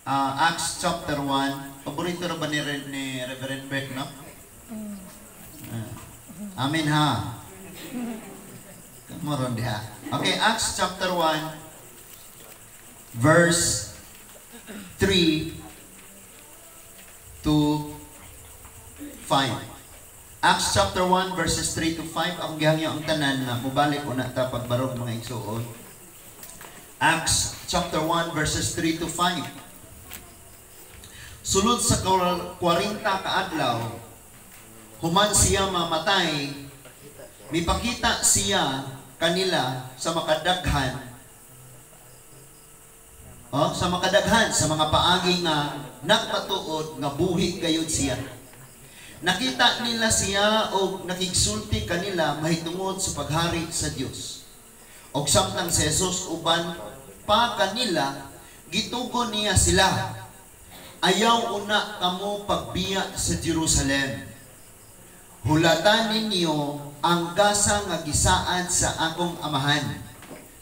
Acts chapter 1. Paborito ra ba ni Reverend Beck, no? Amen ha. Kamoron diha. Okay, Acts chapter 1 verse 3 to 5. Acts chapter 1 verses 3 to 5. Akong gihangyo ang tanan nga mobalik una ta pagbarog, mga igsuon. Acts chapter 1 verses 3 to 5. Sulod sa 40 ka adlaw human siya mamatay, mipakita siya kanila sa makadaghan, oh, sa makadaghan sa mga paagi nga nagpatuod nga buhi gayud siya. Nakita nila siya og nakigsulti kanila mahitungod sa paghari sa Dios. Og samtang si Jesus uban pa kanila, gitugon niya sila, "Ayaw una kamo pagbiya sa Jerusalem. Hulatan ninyo ang gasa nga gisaad sa akong Amahan,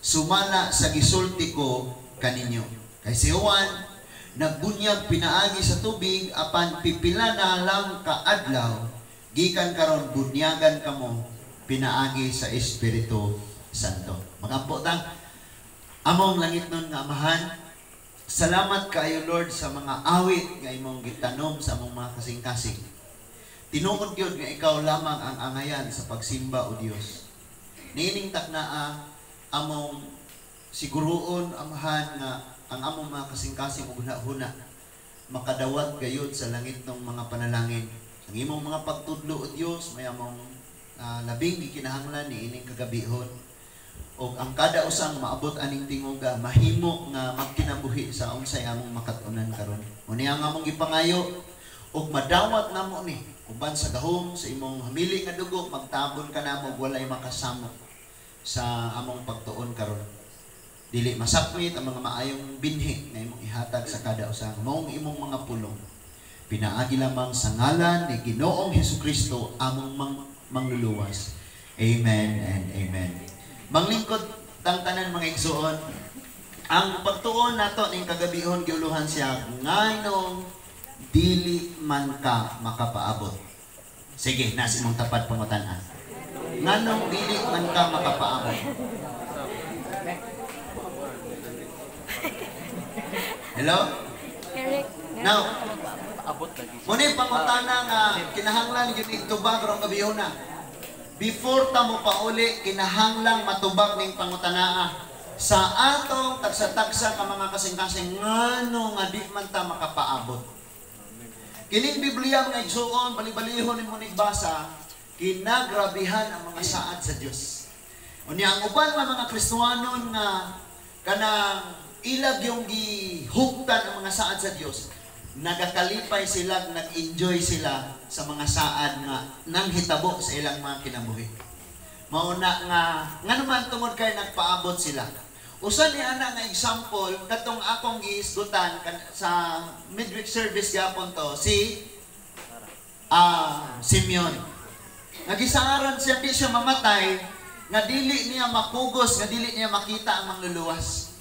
sumala sa gisulti ko kaninyo. Kay si Juan nagbunyag pinaagi sa tubig, apan pipila na lang kaadlaw gikan karon bunyagan kamo pinaagi sa Espiritu Santo." Magampo ta. Among langitnon nga Amahan, salamat kaayo, Lord, sa mga awit nga imong gitanom sa among mga kasing-kasing. Tinuod gyud nga ikaw lamang ang angayan sa pagsimba, o Dios. Niining taknaa, among siguruon, Amahan, nga ang among mga kasing-kasing ug hunahuna makadawat gayud sa langitnong mga panalangin. Ang imong mga pagtudlo, o Dios, may among labing gikinahanglan niining kagabihon. Og ang kada usang maabot aning tingoga mahimo nga magkinabuhi sa unsay among makat-unan karon. Unya ang among gipangayo og madawat namo ni uban sa gahom sa imong hamili nga dugo, magtabon ka namo ug walay makasamo sa among pagtuon karon. Dili masakmit ang mga maayong binhi nga imong ihatag sa kada usa maong imong mga pulong. Pinaagi lamang sa ngalan ni Ginoong Hesukristo, among mangluluwas. Amen and amen. Manglingkod tang tanan, mga igsuon. Ang pagtuon nato ning kagabihon giuluhan siya "Nganong dili man ka makapaabot?" Sige, nasa imong tapad pangutan-an. Nganong dili man ka makapaabot? Hello? Eric, Now, Abot lagi. Muna yung pangutana nga kinahanglan gyud ning tubag karong gabihona. Before ta mo pauli, kinahanglang matubag ning pangutanaa sa atong tagsa-tagsa ka mga kasing-kasing, ngano nga di man ta makapaabot? Kining Biblia, mga igsuon, bali-balihon nimo ning basa, kinagrabihan ang mga saad sa Dios. Unya ang uban nga mga Kristohanon nga kanang ilag yung gihugtan ang mga saad sa Dios, nagakalipay sila, nag-enjoy sila sa mga saad nga nanghitabo sa ilang mga kinabuhi. Mauna nga nga naman tungod kay nagpaabot sila. Usa ni ana nga example katong akong gihisgutan sa midweek service gapon to si Simeon. Nagisaaran siya di siya mamatay nga dili niya mapugos, nga dili niya makita ang mangluluwas.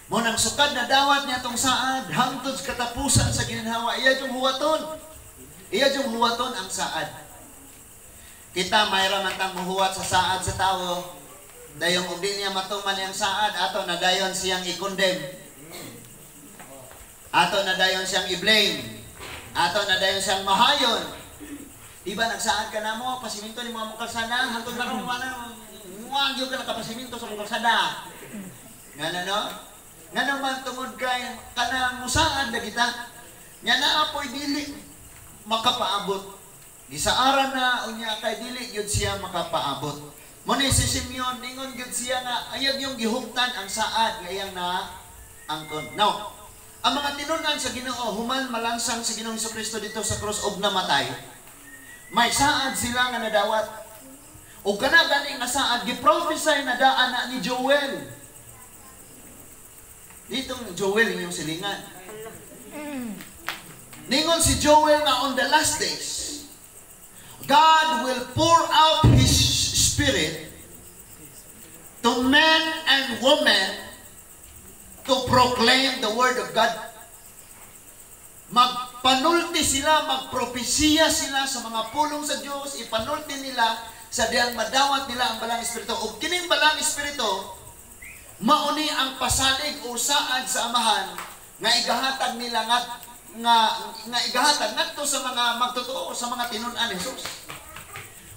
Mo nang sukad na dawat niya tong saad hangtod sa katapusan sa ginhawa, iya yung huwaton. Iya yung huwaton ang saad. Kita mayra man tang muhuwat sa saad sa tawo. Dayong og di niya matuman iyang saad, ato na dayon siyang i-condemn. Ato na dayon siyang i-blame. Ato na dayon siyang mahayon. Di ba nagsaad ka na mo, pasiminto ni mga mong kalsada, hangtod na ron wala, wagyo ka nakapasiminto sa mong kalsada. Nga na no? Nga naman tungod kay kanang musaad na kita. Nga naa po'y dili makapaabot. Gisaaran na unya kay dili gyud siya makapaabot. Mo ni si Simeon, ningon gyud siya nga ayag yung gihugtan ang saad nga iyang na angkon. Now, ang mga tinunan sa Ginoo human malansang si Ginoong Kristo dito sa krus og namatay, may saad sila nga nadawat. Og kana gani nga saad gi-prophesy na daan na ni Joel. Ditong Joel inyong silingan. Ningon si Joel nga on the last days, God will pour out His Spirit to men and women to proclaim the Word of God. Magpanulti sila, magpropesiya sila sa mga pulong sa Dios, ipanulti nila sa diyang madawat nila ang Balaang Espiritu. Ug kining Balaang Espiritu, mauni ang pasalig o saad sa Amahan nga igahatag nila nga nga nga igahatag ngadto sa mga magtotoo, sa mga tinun-an ni Jesus.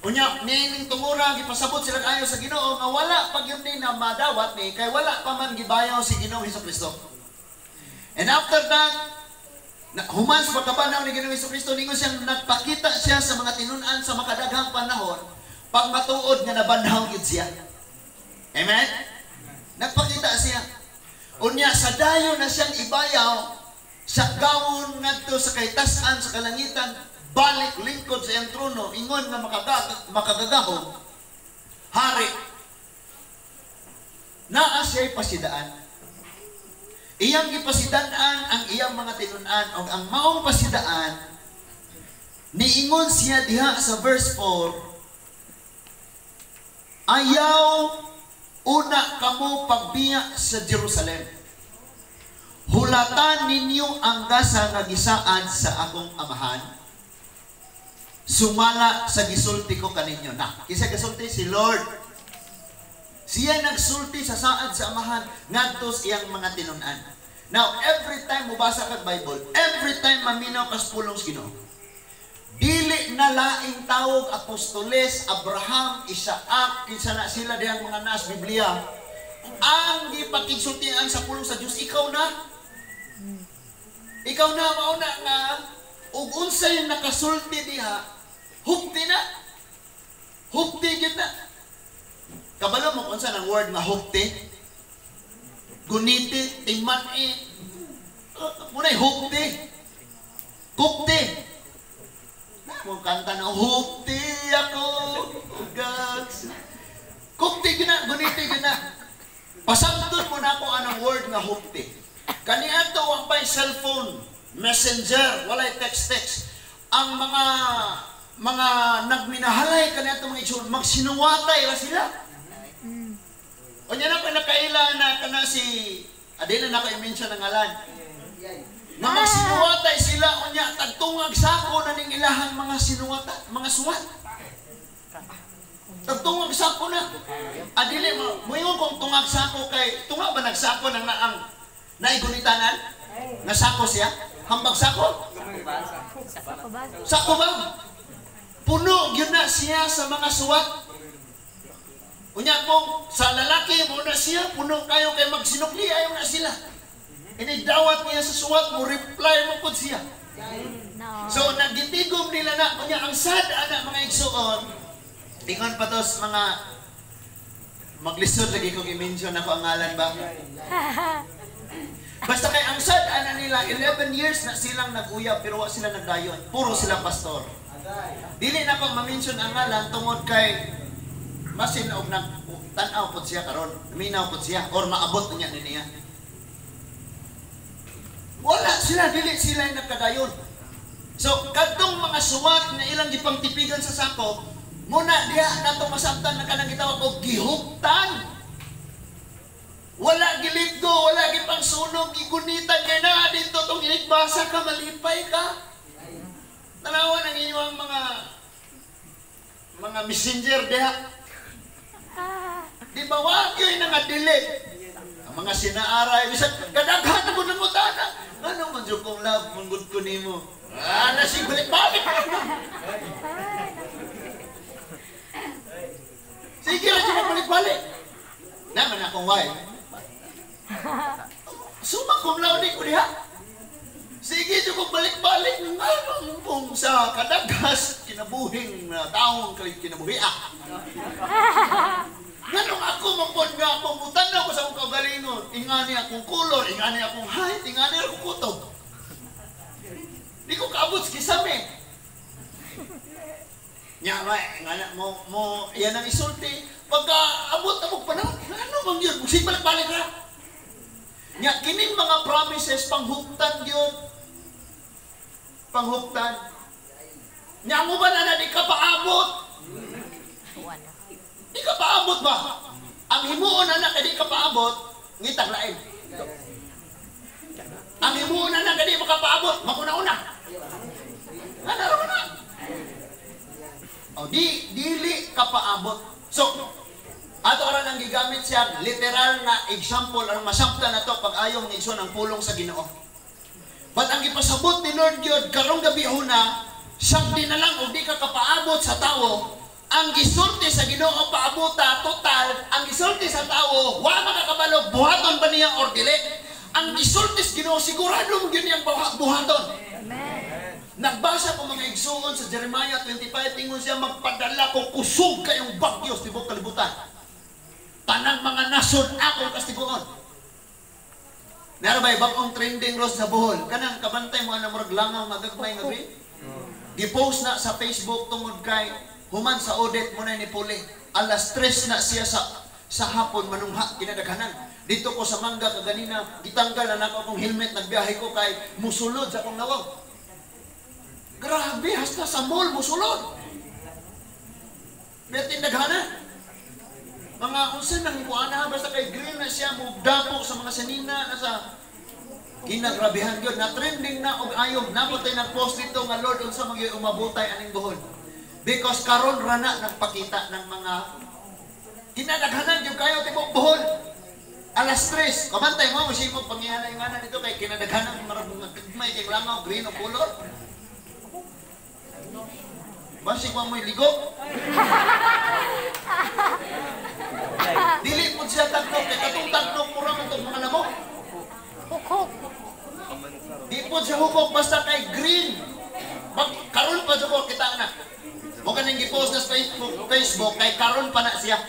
Unya, niining tungura, gipasabot sila ayo sa Ginoo nga wala pa gyud ni na madawat ni kay wala pa man gibayaw si Ginoong Kristo. And after that, na, human sa pagkabanhaw ni Ginoong Kristo, ningon siyang nagpakita siya sa mga tinun-an sa makadaghang panahon pag matuod nga nabanhaw gyud siya. Amen? Nagpakita siya. Unya, sa dayon na siyang ibayaw sa gawon ngadto sa kahitasan sa kalangitan, balik lingkod sa iyang trono, ingon nga makagagahom hari, naa siya'y pasidaan. Iyang gipasidaan ang iyang mga tinun-an, og ang maong pasidaan, niingon siya diha sa verse 4, "Ayaw una kamo pagbiya sa Jerusalem. Hulatan ninyo ang gasa nga gisaad sa akong Amahan sumala sa gisulti ko kaninyo." Na, kinsa gisulti? Si Lord. Siya nagsulti sa saad sa Amahan ngadto sa iyang mga tinun-an. Now, every time mobasa kag Bible, every time maminaw kas pulong sa Ginoo, dili na laing tawag, apostoles, Abraham, Isaac, kinsa na sila diyang mga nas Biblia. Ang gipakigsultian sa pulong sa Dios, ikaw na. Ikaw na. Mauna nga ug unsay nakasulti diha, hupti na. Hupti gyud na. Kabalo mo kung unsa nang word nga hupti? Guniti, timan-i. Muna'y hupti. Kupti. Na mo kanta na hupti ako ugags. Kupti gyud na, guniti gyud na. Pasabton mo na ako anong word nga hupti. Kaniadto wa pa'y cellphone, messenger, walay text-text. Ang mga nagminahalay kaniadto, mga igsoon, magsinuwatay ra sila. Unya na ko nakaila na kana si adili na ko i-mention ang ngalan. Nga magsinuwatay sila, unya tagtungag sako na ning ilahang mga sinuwata, mga suwat. Tagtungag sako na. Adili mo moingon kong tungag sako kay tunga ba nagsako nang naang naigunitanan? Nga sako siya? Hambag sako? Sako ba? Sako ba? Puno gyud na siya sa mga suwat. Unya kung sa lalaki mo na siya, puno kayo kay magsinukli, ayaw na sila. Inigdawat niya sa suwat mo, reply mo pud siya. No. So nagitigom nila na, unya ang sad ana, mga igsuon, ingon pa tos mga maglisod lagi kong i-mention ako ang ngalan ba? Basta kay ang sad ana nila, 11 years na silang nag-uyab pero wa sila nagdayon. Puro sila pastor. Dili na ko ma-mention ang ngalan tungod kay masin og nag tan-aw pod siya karon, minaw pod siya or maabot niya ni niya. Wala sila, dili sila yung nagkadayon. So, kadtong mga suwat nga ilang gipangtipigan sa sako, muna diha nato masabtan na kanang gitawag og gihuptan. Wala gilitgo, wala gipang sunog, gigunitan kay naa dito tong inigbasa ka, malipay ka. Tanawan ang inyong mga messenger diha. Di ba wa gyud nga delete? Ang mga sinaaray, bisan kadaghan na gud nangutana. Ano man jud kong love, manggod ko nimo. Ah, nasig balik-balik. Ay, Sige ra jud balik-balik. Naman akong why. Summa cum laude ko diha. Sige jud kong balik-balik, ngano kung sa kadagas kinabuhing na taong kinabuhi ah. Nganong ako man pod nga akong mutanaw ko sa akong kaugalingon, ingani akong color, ingani akong height, ingani akong kutob. Di ko kaabot sa kisame. Nya ma, ngana mo mo yan ang isulti. Pagka abot abot panahon, ngano man yun? Sige balik-balik ra. Nya kining mga promises panghuptan gyud. Panghuptan. Nya mo ba na di ka paabot? Wala. Di ka paabot ba? Ang himuon na kay di ka paabot, ngitag lain. Ang himuon na kay di makapaabot, maguna-una. kapaabot. So, ato aron ang gigamit siya literal na example aron masabtan nato pag-ayo mga igsoon ang pulong sa Ginoo. But ang gipasabot ni Lord gyud karong gabi huna, sagdi na lang og di ka kapaabot sa tawo, ang gisulti sa Ginoo paabuta total, ang gisulti sa tawo wa makakabalo buhaton ba niya or dili. Ang gisulti sa Ginoo sigurado mo gyud niyang buhaton. Amen. Nagbasa ko, mga igsuon, sa Jeremiah 25, ingon siya, "Magpadala ko kusog kayong bagyo sa tibuok kalibutan. Tanang mga nasod akong kastiguon." Nara ba bagong trending ros sa Bohol? Kanang kabantay mo na murag langaw nga gagmay nga green? Gipost na sa Facebook tungod kay human sa audit mo na ni Puli. Alas 3 na siya sa hapon manungha kinadaghanan. Dito ko sa Mangga kaganina, gitanggal na nako akong helmet, nagbiyahe ko kay musulod sa akong nawong. Grabe, hasta sa mall musulod. May tindaghanan. Mga unsa nang kuana, basta kay green na siya mo dapo sa mga sanina na sa ginagrabehan gyud na trending na og ayo napotay nag-post dito nga, "Lord, unsa man gyud umabutay aning Bohol?" Because karon ra na nagpakita ng mga kinadaghanan gyud kayo tibok Bohol. Alas 3, kamantay mo, mo pangihanay nga na dito kay kinadaghanan marag mga gagmay kay langaw green o color. Basig mo mo'y ligo. Dili po siya tagnok kay katong tagnok mura man tong mga lamok. Hukok. Di po siya hukok, basta kay green. Bag, karon pa jud ko kita na. Mo kaning gipost na sa Facebook kay karon pa na siya.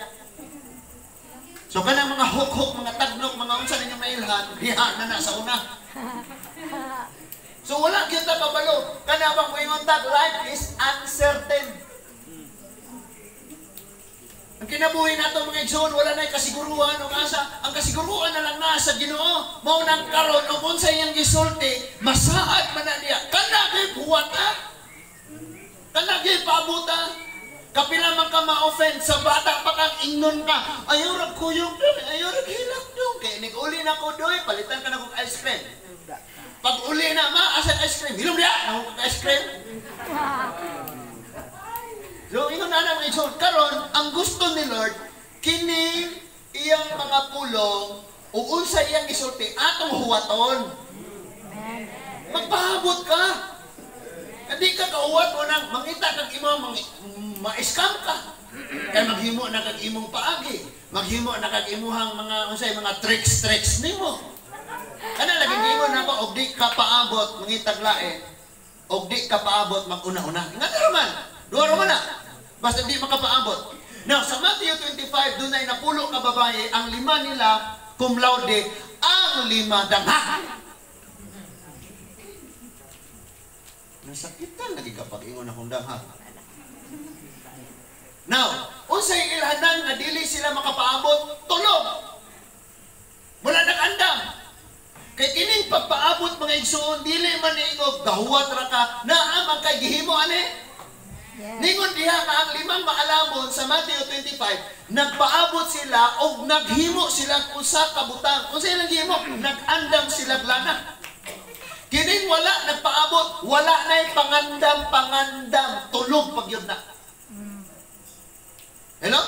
So kanang mga huk-huk, mga tagnok, mga unsa ninyo mailhan, diha na na sa una. So wala gyud ta kabalo. Kana bang moingon ta, life is uncertain. Ang kinabuhi nato, mga igsoon, wala na'y kasiguruhan o asa. Ang kasiguruhan na lang nasa Ginoo. Mao nang karon og unsa iyang gisulti, masaad man na niya. Kana gyud buhata. Kana gyud paabuta. Kapila man ka ma-offend sa bata pa kang ingnon ka. "Ayaw ra kuyog doy, ayaw ra hilak dong. Kay nig uli na ko doy, palitan ka na kog ice cream." Pag uli na, "Ma, asa ice cream?" "Hilom diha, nako kog ice cream." So, ingon na mga igsoon, karon ang gusto ni Lord, kini iyang mga pulong, o unsa iyang gisulti, atong huwaton. Amen. Magpahabot ka. Hindi ka kauwat mo nang mangita kag imo ma-scam ka. Kay maghimo na kag imong paagi, maghimo na kag imuhang mga unsay mga tricks tricks nimo. Kana lagi giingon nako, og di ka paabot mangitag lain, og di ka paabot mag-una-una. Nga na man, duha ra man na. Basta di makapaabot. Now, sa Matthew 25, dunay 10 ka babae, ang lima nila cum laude, ang lima dangha. Nasakitan lagi kapag ingon akong dangha. Now, unsay ilhanan nga dili sila makapaabot? Tulog. Wala nag-andam. Kay kining pagpaabot, mga igsoon, dili man niingog gahuwat ra ka, naa man kay gihimo ani. Yes. Ningon diha nga ang limang maalamon sa Matthew 25, nagpaabot sila og naghimo sila usa ka butang. Unsa ilang gihimo? Nag-andam sila lana. Kining wala nagpaabot, wala na'y pangandam, pangandam, tulog pag yun na. Hello?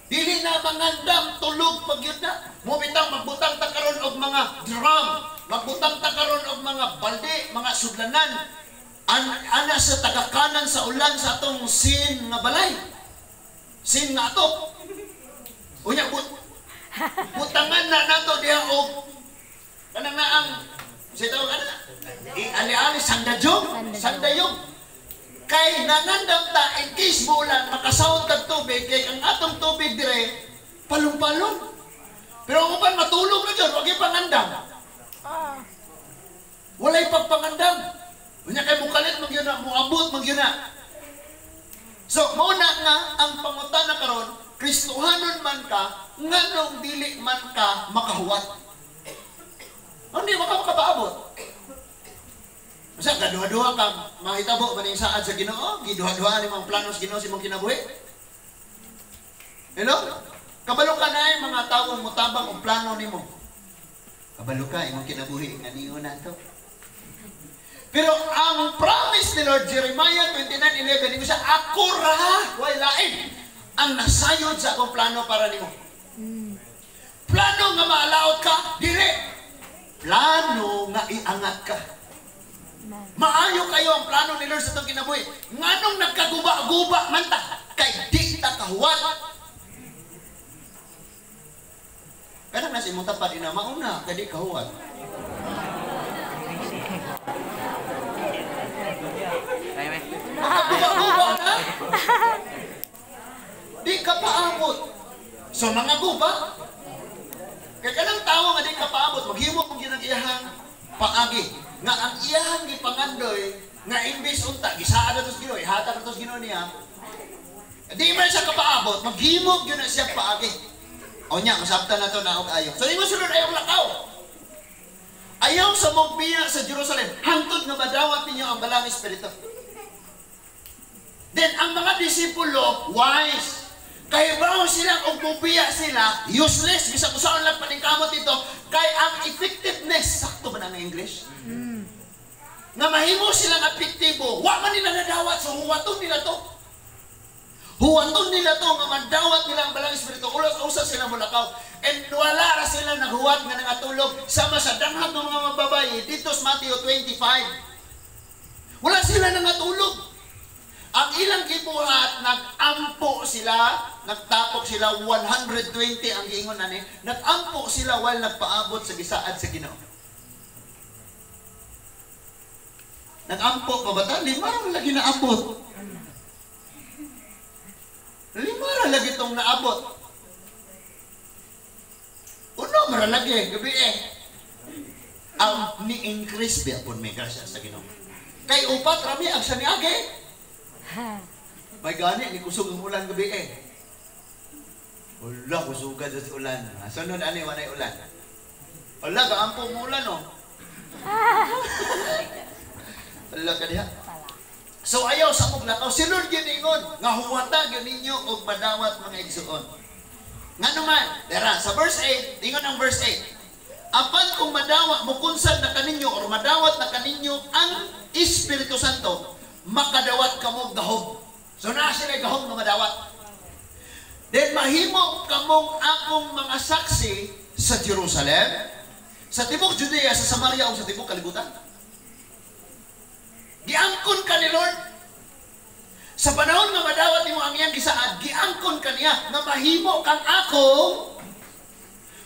Dili na mangandam, tulog pag yun na. Mubitang magbutang ta karon og mga drum, magbutang ta karon og mga balde, mga sudlanan. Ana sa tagakanan sa ulan sa atong sin nga balay. Sin nga atop. Unya butangan na nato diha og kanang naang sa tawag ana ali-ali sandayong, sandayong. Kay nangandam ta in case bulan makasawod tag tubig kay ang atong tubig dire palong-palong. Pero ang uban matulog na gyud, wag pangandam. Walay pagpangandam. Unya kay mukalit man gyud na, muabot man gyud na. So mao na nga ang pangutana karon, Kristohanon man ka, nganong dili man ka makahuwat? Hindi man ka makapaabot. Sa kaduha-duha ka mahitabo man saad sa Ginoo, giduha-duha ni mga plano sa Ginoo sa imong kinabuhi. Hello? Kabalo ka na ay mga tawong mutabang og plano nimo. Kabalo ka imong kinabuhi nga niyo na to. Pero ang promise ni Lord, Jeremiah 29:11, ingon siya, "Ako ra, way lain, ang nasayod sa akong plano para nimo." Plano nga maalaot ka, dili. Plano nga iangat ka. Amen. Maayo kayo ang plano ni Lord sa atong kinabuhi. Nganong nagkaguba-guba man ta? Kay di ta kahuwat. Kanang nasa imong tapad ina mauna, kay di kahuwat. Guba-guba na. Di ka paabot. So mga guba, kay kanang tawo nga di ka paabot, maghimo kung ginang iyahang paagi. Nga ang iyahang gipangandoy, nga imbis unta, gisaad na tos Ginoo, ihatag na tos Ginoo niya, di man siya kapaabot, maghimo gyud na siya paagi. O nya, masabtan na to na og ayo. So ingon si Lord, ayaw lakaw. Ayaw sa mong biya sa Jerusalem, hangtod nga madawat ninyo ang Balang Espiritu. Then, ang mga disipulo, wise. Kahibaw sila, kung mubiya sila, useless. Bisag usaon lang paningkamot dito, kay ang effectiveness, sakto ba na ang English? Nga mahimo silang epektibo, wa man nila nadawat, so huwaton nila to. Huwaton nila to, nga mandawat nila ang Balang Espiritu, ulos usa sila mulakaw. And wala ra sila naghuwat nga nangatulog, sama sa danghag ng mga mababayi, dito sa Matthew 25. Wala sila nangatulog. Ang ilang gibuhat, nag-ampo sila, nagtapok sila, 120 ang giingon ani, nag-ampo sila while nagpaabot sa gisaad sa Ginoo. Nag-ampo pa ba ta? Lima ra lagi naabot. Lima ra lagi tong naabot. Uno mara lagi, gabi eh. Ang ni-increase biya pun may grasya sa Ginoo. Kay upat rami ang sa niagi. May gani, ni kusog ang ulan gabi eh. Wala, kusugan sa ulan. Sunod ani, walay ulan. Wala, gaampo mo ulan, oh. Wala ka diha. So ayaw sa mong lakaw. Si Lord giningon, nga huwata gyud ninyo og madawat mga igsuon. Nga naman, dera, sa verse 8, ingon ang verse 8. Apan kung madawa, mukunsad na kaninyo or madawat na kaninyo ang Espiritu Santo, makadawat kamo gahom. So naa sila gahom nga madawat. Then mahimo kamong akong mga saksi sa Jerusalem, sa tibok Judea, sa Samaria o sa tibok kalibutan. Giangkon ka ni Lord. Sa panahon nga madawat nimo ang iyang gisaad, giangkon ka niya nga mahimo kang akong,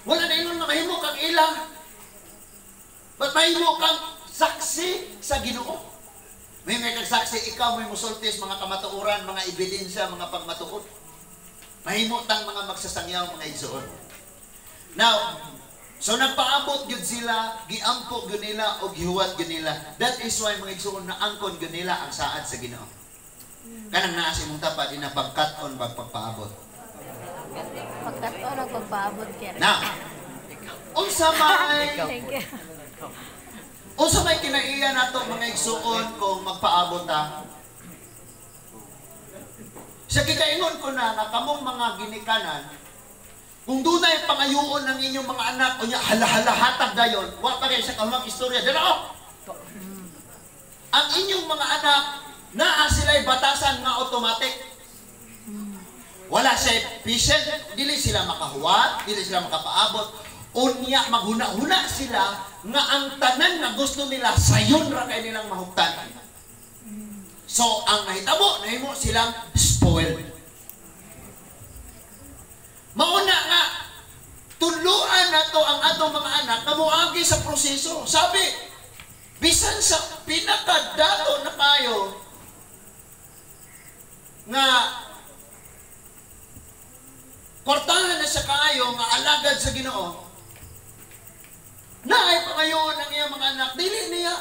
wala na ingon nga mahimo kang ila, but mahimo kang saksi sa Ginoo. May kag saksi, ikaw may musultis, mga kamatuoran, mga ebidensya, mga pagmatuod. Mahimo tang mga magsasangyaw, mga igsoon. Now, so nagpaabot gyud sila, giampo gyud nila o gihuwat gyud nila. That is why mga igsoon naangkon gyud nila ang saad sa Ginoo. Kanang naa sa imong tapat ina pagkat-on bag pagpaabot. Pagkat-on ang pagpaabot kaya. Now, unsa may Thank you. unsa may kinaiya nato mga igsuon kung magpaabot ta? Sa kikaingon ko na nga kamong mga ginikanan, kung dunay pangayoon ng inyong mga anak o nya halahala-hatag dayon, wa pa kay sa kahumang istorya. Dira oh. Ang inyong mga anak naa sila'y batasan nga automatic. Wala siya patient, dili sila makahuwat, dili sila makapaabot. Unya maghuna-huna sila nga ang tanan nga gusto nila sayon ra kay nilang mahuptan. So ang nahitabo, nahimo silang spoiled. Mauna nga tuluan nato ang atong mga anak nga moagi sa proseso. Sabi, bisan sa pinakadato na kayo nga kwartahan na siya kaayo nga alagad sa Ginoo, naay pangayoon ang iyang mga anak, dili niya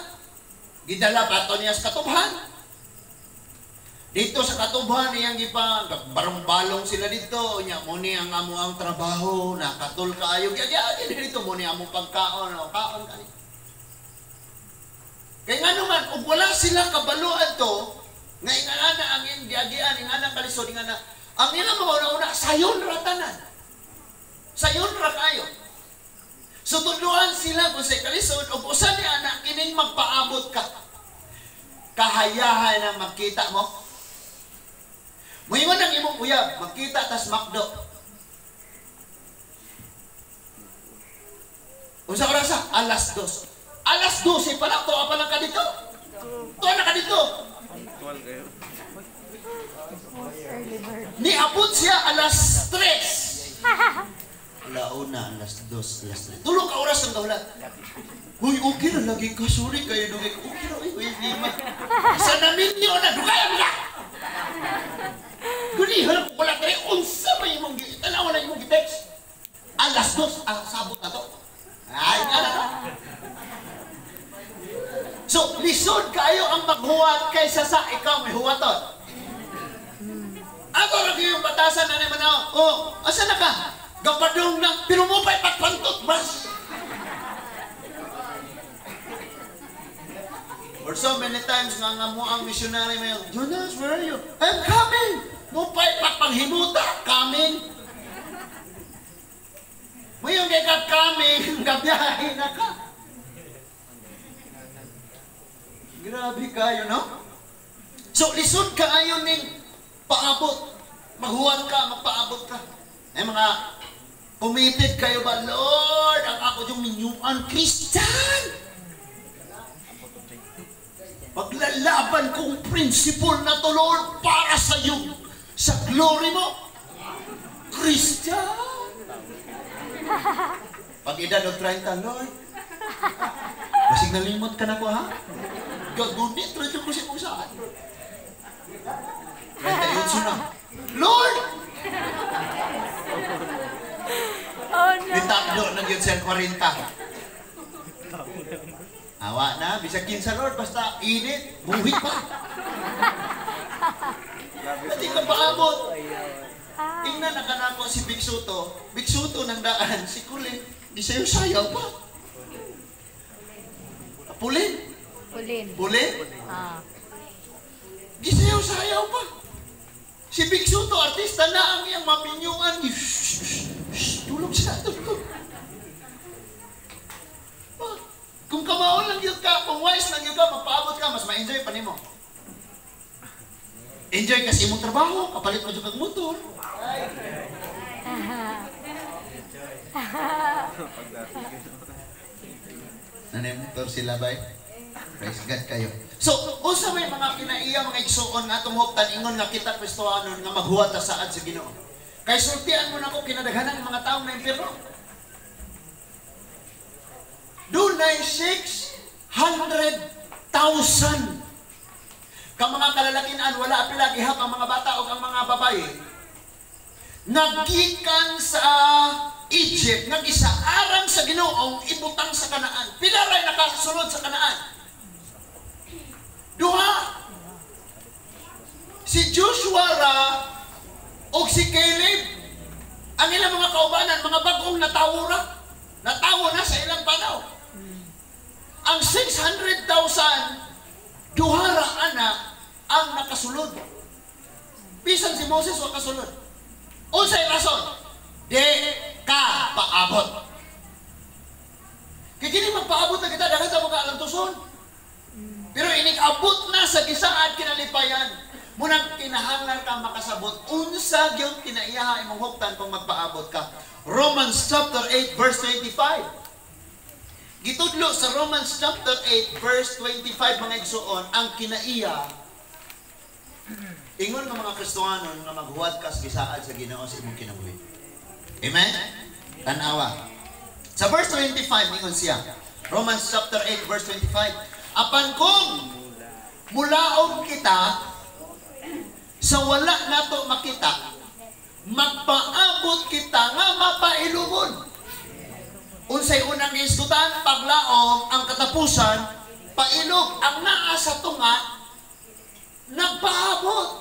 gidala pa to niya sa katubhan. Dito sa katubhan niyang gipa barong-balong sila dito, nya mo ni ang amo ang trabaho, nakatul kaayo gyud dito mo ni among pagkaon, o kaon kani. Kay ngano man og wala sila kabaloan to, nga ingana ang iyang giagian, ingana kalisod, ingana ang ilang mga una-una sayon ra tanan. Sayon ra kayo. So tudloan sila kung sa kalisod og usa ni anak kining magpaabot ka. Kahayahay na magkita mo. Muingon ang imong uyab, magkita tas McDo. Unsa oras? Alas 2. Alas 12 pa lang, tuwa pa lang ka dito. Tuwa na ka dito. Niabot siya alas 3. Launa, alas 2, alas 3. Tulong ka oras ang gahulat. Uy, okay na lagi ka. Sorry kayo, dugay. Okay na, uy, uy, ma. Sa naminyo na, dugay ang mga! Guni, harap ko wala tayo. Unsa may imong, tanawa na imong gitext. Alas 2, sabot na to. Ay, nga na to. So, lisod kayo ang maghuwat kaysa sa ikaw may huwaton. Ako rin yung batasan na naman ako. Oh, asa na ka? Gapadong na, pero mo pa'y patpantot, mas. Or so many times nga nga mo ang missionary mayo, Jonas, where are you? I'm coming! Mo pa'y patpanghimuta, coming! Ngayon kay ka coming, gabiyahe na ka. Grabe kayo, no? So, lisod kaayo ning paabot. Maghuwat ka, magpaabot ka. Ay mga committed kayo ba? Lord, ang ako yung minyuan, Christian! Paglalaban kong principle na to, Lord, para sa iyo, sa glory mo. Christian! Pag edad og 30, Lord, basig nalimot ka na ko, ha? Gagunit, radyo ko siya kung saan. 38 na. Lord! Oh no. Nitakdo na yun siya 40. Awa na, bisag kinsa Lord, basta init, buhi pa. Hindi ka paabot. Tingnan na kanako si Big Soto. Big Soto ng daan, si Kulin. Di sa'yo sayaw pa. Pulin. Pulin. Pulin? Ah. Di sa'yo sayaw pa. Si Big Soto, artista na ang iyang mapinyuan. Shh, shh, shh, tulog siya, tulog. Ah, kung kamaon lang yun ka, kung wise lang yun ka, magpaabot ka, mas ma-enjoy pa nimo. Enjoy kasi imong trabaho, kapalit mo dyan kag motor. Nanay motor sila bay. Praise God kayo. So, unsa may mga kinaiya mga igsuon nga atong huptan ingon nga kita Kristohanon nga maghuwat ta saad sa Ginoo. Kay sultian mo nako kinadaghanan ng mga tawo na impierno. Dunay 600,000 ka mga kalalakian, wala pila gihap ang mga bata o ang mga babaye. Nagikan sa Egypt, nagisaaran sa Ginoong ibutang sa Kanaan. Pila ray nakasulod sa Kanaan? Duha. Si Joshua ra og si Caleb. Ang ilang mga kaubanan, mga bagong natawo ra. Natawo na sa ilang panaw. Ang 600,000 duha ra ana ang nakasulod. Bisan si Moses wa kasulod. Unsay rason? Di ka paabot. Kay kini magpaabot na kita daghan sa mga alantuson. Pero inig-abot na sa gisaad kinalipayan. Munang kinahanglan ka makasabot unsa gyud kinaiyaha imong huktan kung magpaabot ka. Romans chapter 8 verse 25. Gitudlo sa Romans chapter 8 verse 25 mga igsuon ang kinaiya. Ingon nga mga Kristohanon nga maghuwat ka sa gisaad sa Ginoo sa imong kinabuhi. Amen? Tanawa. Sa verse 25 ingon siya. Romans chapter 8 verse 25. Apan kung mulaom kita sa wala nato makita, magpaabot kita nga mapailubon. Unsay unang gihisgutan, paglaom, ang katapusan, pailog. Ang naa sa tunga, nagpaabot.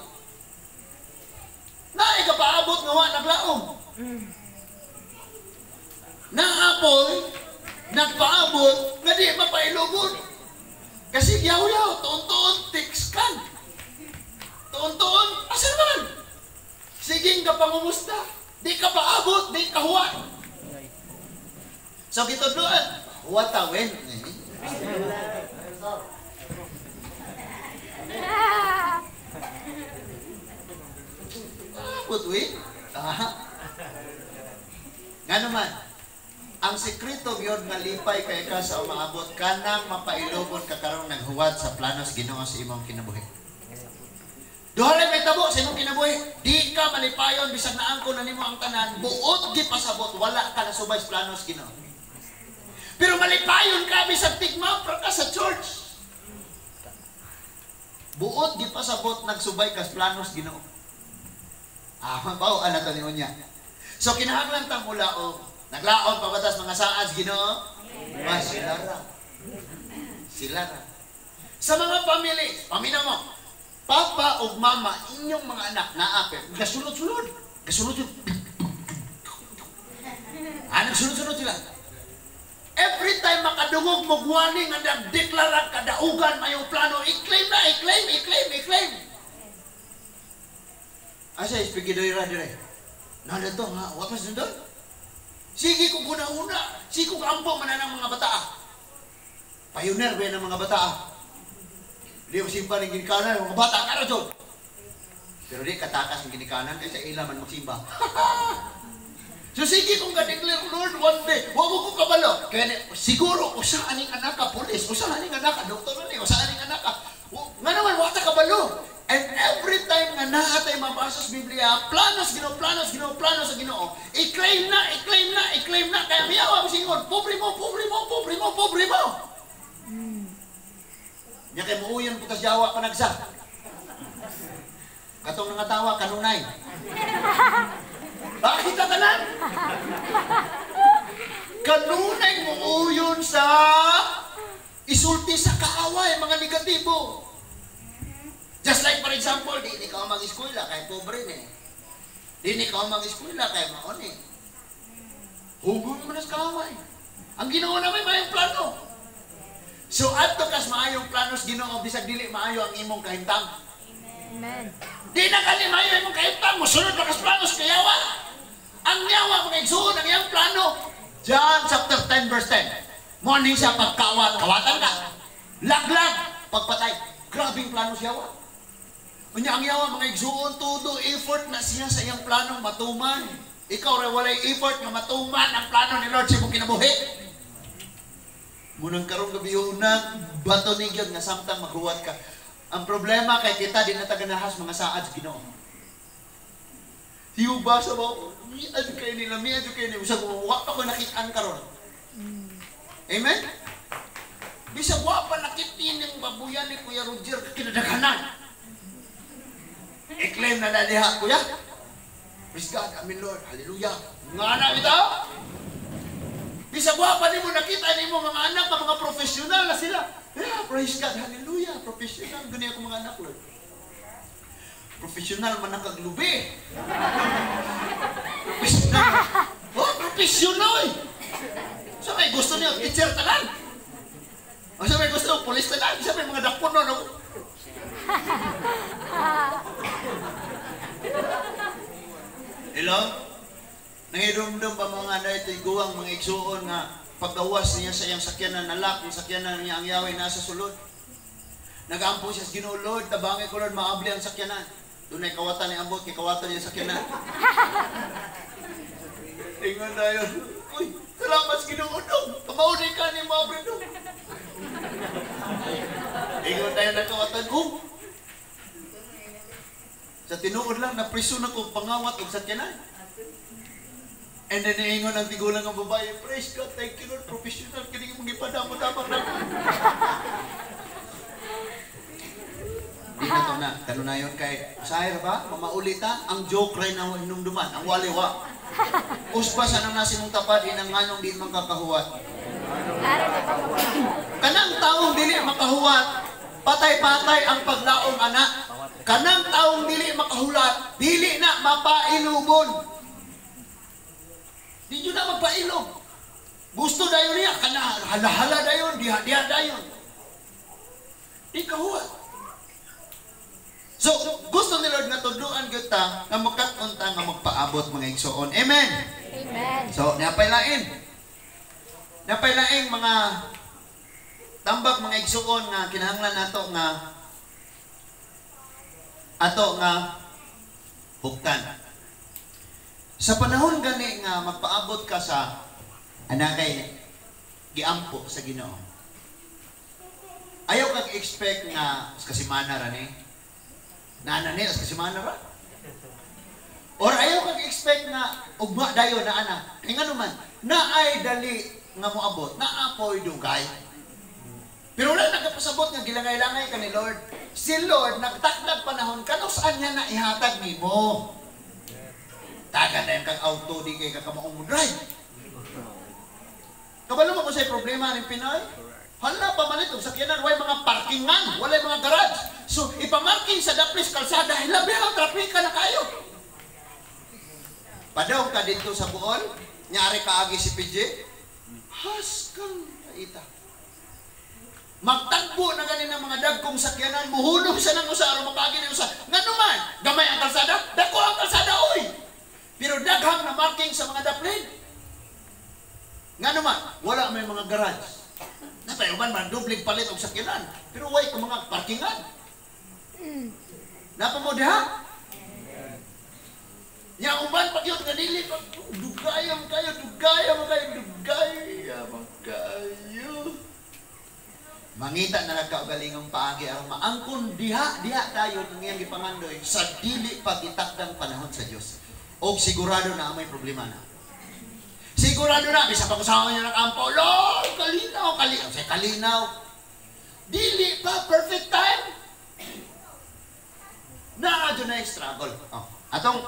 Naay kapaabot nga wa naglaom. Naapoy, nagpaabot, nga di mapailubon. Kasi yaw-yaw, tuon-tuon, tiks kan. Tuon-tuon, asa naman? Sige ka pangumusta. Di ka paabot, di ka huwat. So, gitudloan, huwat tawin. Nga naman, ang sekreto gyud nga lipay kay ka sa umaabot kanang mapailobon ka karong naghuwat sa planos Ginoo sa imong kinabuhi. Duha ra may tabo sa imong kinabuhi. Di ka malipayon bisag naangko na nimo ang tanan, buot gipasabot wala ka nasubay sa planos Ginoo. Pero malipayon ka bisag tigma pra ka sa church. Buot gipasabot nagsubay ka sa planos Ginoo. Ah, mao ana to ni unya. So kinahanglan ta mulaom. Naglaom pa batas mga saad Ginoo? Ma sila ra. Sila ra. Sa mga family, paminaw mo. Papa ug mama, inyong mga anak naa pe gasulod-sulod. Gasulod-sulod. Ah, nagsulod-sulod sila. Every time makadungog mo gwani nga nagdeklara kadaugan mayong plano, i-claim na, i-claim, i-claim, i-claim. Asa ispigidoy ra dire? Nada to nga, wa pa sundon. Sige kung una-una, sige kung ampo man ang mga bata. Pioneer ba ng mga bata? Di mo simba ng ginikanan, mga bata ka jud. Pero di katakas ng ginikanan kaysa ila man magsimba. So sige kung ka-declare, "Lord, one day, wa mo ko kabalo." Kaya siguro, usa aning anak ka, pulis, usa aning anak ka, doktor ni, usa aning anak ka. Nga naman, wa ta kabalo. And every time nga naa tay mabasa sa Biblia, planos Ginoo, planos Ginoo, planos sa Ginoo, i-claim na, i-claim na, i-claim na. Kaya miyawa mo singon, "Pobre mo, pobre mo, pobre mo, pobre mo." Nya kay muuyon putas yawa panagsa. Katong nangatawa kanunay. Bakit ka tanan? Kanunay muuyon sa isulti sa kaaway, mga negatibo. Just like, for example, di ni ka mag-eskwela kay pobre ni. Di ni ka mag-eskwela kay maon ni. Hugon mo na sa kaaway. Ang Ginoo na may maayong plano. So adto kas maayong plano sa Ginoo bisag dili maayo ang imong kahimtang. Amen. Di na kani maayo imong kahimtang, mosunod pa kas plano sa kayawa. Ang yawa mga igsuon ang iyang plano. John chapter 10 verse 10. Mo ni siya pagkawat, kawatan ka. Laglag, pagpatay. Grabing plano siya yawa. Unya ang yawa mga igsuon, todo effort na siya sa iyang planong matuman. Ikaw ra walay effort nga matuman ang plano ni Lord sa imong kinabuhi. Munang karong gabi una, bato ni gyud nga samtang maghuwat ka. Ang problema kay kita di na ta ganahas mga saad sa Ginoo. Hiuba sa ba, miad kay nila, miad kay nila. Usag wa pa ko nakitaan karon. Amen? Bisag wa pa nakitin ng babuyan ni Kuya Roger kinadaghanan. I-claim na na diha, Kuya. Praise God, Amen Lord, Hallelujah. Nga na bitaw? Bisag wa pa nimo nakita nimo mga anak nga mga profesional na sila. Yeah, praise God, hallelujah, professional. Gani ako mga anak, Lord. Professional man nakaglubi. Professional. Oh, professional. Sa may gusto niyo, teacher tanan. O sa may gusto, police tanan. Sa may mga dakpon no, no? Hello? Nangidumdum pa mga na ito'y guwang mga igsuon nga paggawas niya sa iyang sakyanan, nalak, ang sakyanan niya ang yaway nasa sulod. Nag-ampo siya sa Ginoo, "Lord, tabangi ko Lord, maabli ang sakyanan." Doon ay kawatan ni ambot, kay kawatan niya sakyanan. Ingon na yun, "Uy, salamat sa Ginoo, dong. Kamaunay ka ni maabli dong." Ingon na yun ang kawatan, oh. Sa tinuod lang, napriso na kong pangawat og sakyanan. And then niingon ang tigulang ng babae, "Praise God, thank you Lord, professional, kini mong gipadamo-damang na." Di na to na, kanunayon kay, usahay ra ba? Mamaulita, ang joke rin na hinumduman, ang waliwa. Usba sa nang nasi mong tapad, inang nganong di man kakahuwat. Kanang taong dili makahuwat, patay-patay ang paglaom anak. Kanang taong dili makahulat, dili na mapailubon. Di nyo na magpailog. Gusto dayon niya, kana hala-hala dayon, diha-diha dayon. Di kahuwat. So, gusto ni Lord nga tudloan gyud ta nga makat-on ta nga magpaabot mga igsoon. Amen. Amen. So, napay lain. Napay laing mga tambak mga igsoon nga kinahanglan nato nga ato nga huktan. Sa panahon gani nga magpaabot ka sa anakay giampo sa Ginoo. Ayaw kag expect nga kasimana ra ni. Naana ni kasimana ra. Or ayaw kag expect nga ugma dayon na ana. Kay ngano man, naay dali nga moabot, naapoy dugay. Pero wala nagapasabot nga gilangay-langay ka ni Lord. Si Lord nagtakdag panahon kanus-an niya na ihatag nimo. Tagan na yung kang auto, di kay kakamaong mo drive. Kabalo mo kung sa'y problema ng Pinoy? Hala, pamalit og sakyanan, way mga parkingan, walay mga garage. So, ipamarking sa daplis kalsada, hilabi ang trapika na kayo. Padaw ka dito sa Bool, nyari kaagi si PJ, haskang kaita. Magtagbo na ganin ang mga dagkong sakyanan, muhulog sa nang usa aron makaagi ng usa. Ngano man, gamay ang kalsada, dako ang kalsada oy. Pero daghang na marking sa mga daplin. Ngano man, wala may mga garage. Napay uban man dublig palit og sakyanan, pero way ka mga parkingan. Napa mo diha? Nya uban pa gyud nga dili pa dugayam kayo, dugayam kayo, dugayam kayo. Mangita na lang kaugalingong paagi aron maangkon diha diha dayon ang iyang gipangandoy sa dili pa gitakdang panahon sa Dios. Og sigurado na may problema na. Sigurado na bisan pa kusaon niya nag-ampo, Lord, kalinaw, kalinaw, say kalinaw. Dili pa perfect time. Na adto na struggle. Oh, atong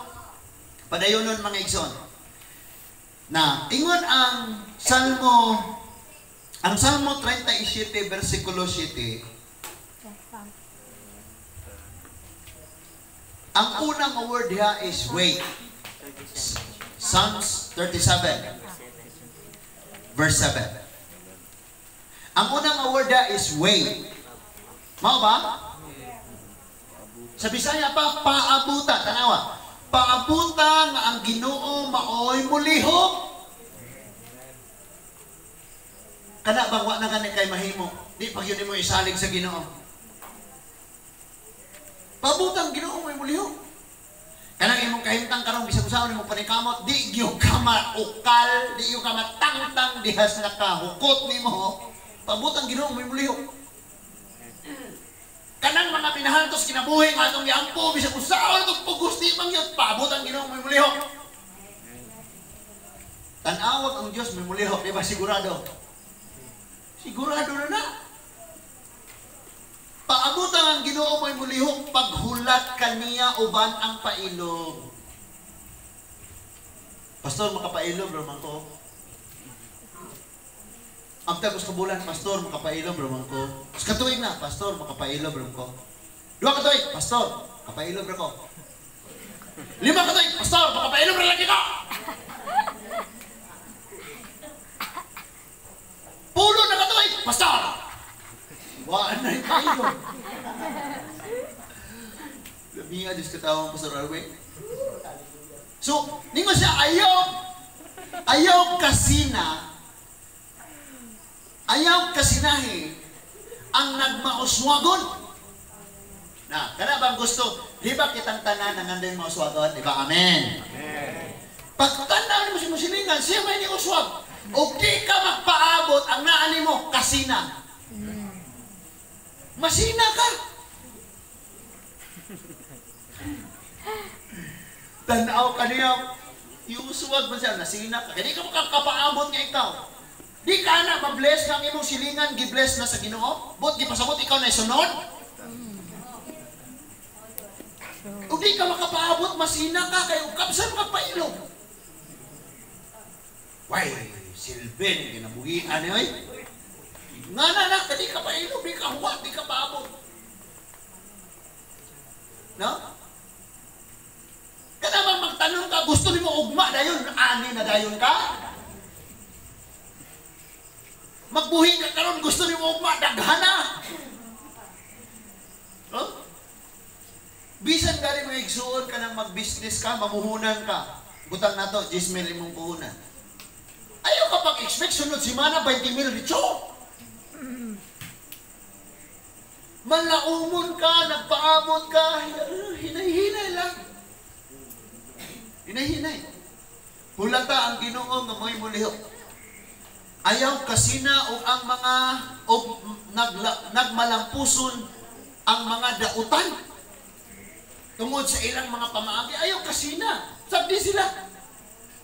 padayonon mga igsoon. Na ingon ang Salmo 37 versikulo 7, ang unang word diha is wait. Psalms 37 verse 7. Ang unang word diha is wait. Mao ba? Sa Bisaya pa, paabuta. Tanawa. Paabuta nga ang Ginoo maoy mulihok. Kana bang wa na gani kay mahimo? Di pag yun mo isalig sa Ginoo. Paabuta ang Ginoo maoy mulihok. Kanang imong kahimtang karon bisan unsaon imong panikamot, di gyud ka maukal, di gyud ka matangtang diha sa nakahukot nimo. Paabuta ang Ginoo maoy mulihok. Kanang mga pinahantos kinabuhi nga atong giampo bisan unsaon atong pugos di man gyud paabot ang Ginoo may mulihok. Tan-awag ang Dios may mulihok, di ba sigurado? Sigurado na na. Paabutan ang Ginoo may mulihok paghulat kaniya uban ang pailog. Pastor, makapailog ra man ko. Amtag us ka bulan, pastor, makapailom ra man ko. Us ka tuig na, pastor, makapailom ra man ko. 2 ka tuig, pastor, makapailom ra ko. 5 ka tuig, pastor, makapailom ra lagi ko. 10 na ka tuig, pastor. Wa na pailom. Labi nga Diyos katawang Pastor Arwin. So, ningon siya, ayaw kasina, ayaw kasinahi ang nagmauswagon. Na, kana bang gusto? Di ba kitang tanan ang anday mauswagon? Di ba? Amen. Amen. Pagtanaw mo si musilingan, siya may niuswag. O di ka magpaabot ang naani mo, kasina. Masina ka. Tanaw ka niya, iuswag man siya, nasina ka. Kaya di ka makakapaabot nga ikaw. Di ka na ma-bless nga ang imong silingan, gi-bless na sa Ginoo. But gipasabot ikaw na isunod. O di ka makapaabot, masina ka, kay ukapsan makapailog. Way, silbin, kinabuhian ni oy. Nga na na, di ka pailog, di ka huwag, di ka paabot. No? Kada bang magtanong ka, gusto nimo ugma dayon, ani na dayon ka? Magbuhi ka karon, gusto nimo ugma, daghana. No? Bisan gani mga igsuon ka nang mag-business ka, mamuhunan ka. Butang nato, 10 mil imong puhunan. Ayaw ka pag-expect, sunod si mana, 20 mil, richo. Malaumon ka, nagpaabot ka, hinay-hinay lang. Hinay-hinay. Hulata ang Ginoo nga mo'y mulihok. Ayaw kasina og ang mga og nagmalampuson ang mga dautan. Tungod sa ilang mga pamaagi, ayaw kasina. Sabdi sila.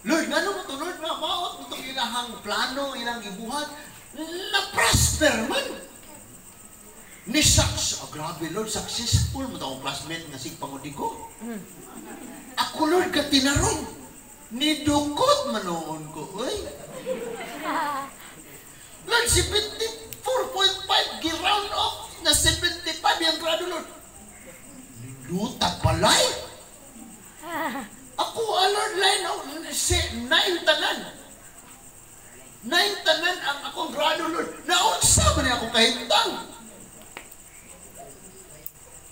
"Lord, ngano mo to, Lord, nga maot mo itong ilahang plano, ilang gibuhat, na-prosper man. Ni success, oh, grabe Lord, successful mo akong classmate nga sig pangudigo. Ako, Lord, katinarong. Nidukot manoon ko, uy. Lord, 74.5, gi-round off na 75 yung grado, Lord. Nindutag balay. Ako, ah, Lord, line of, si, 9 tanan. 9 tanan ang akong grado, Lord. Naunsa man ni akong kahimtang.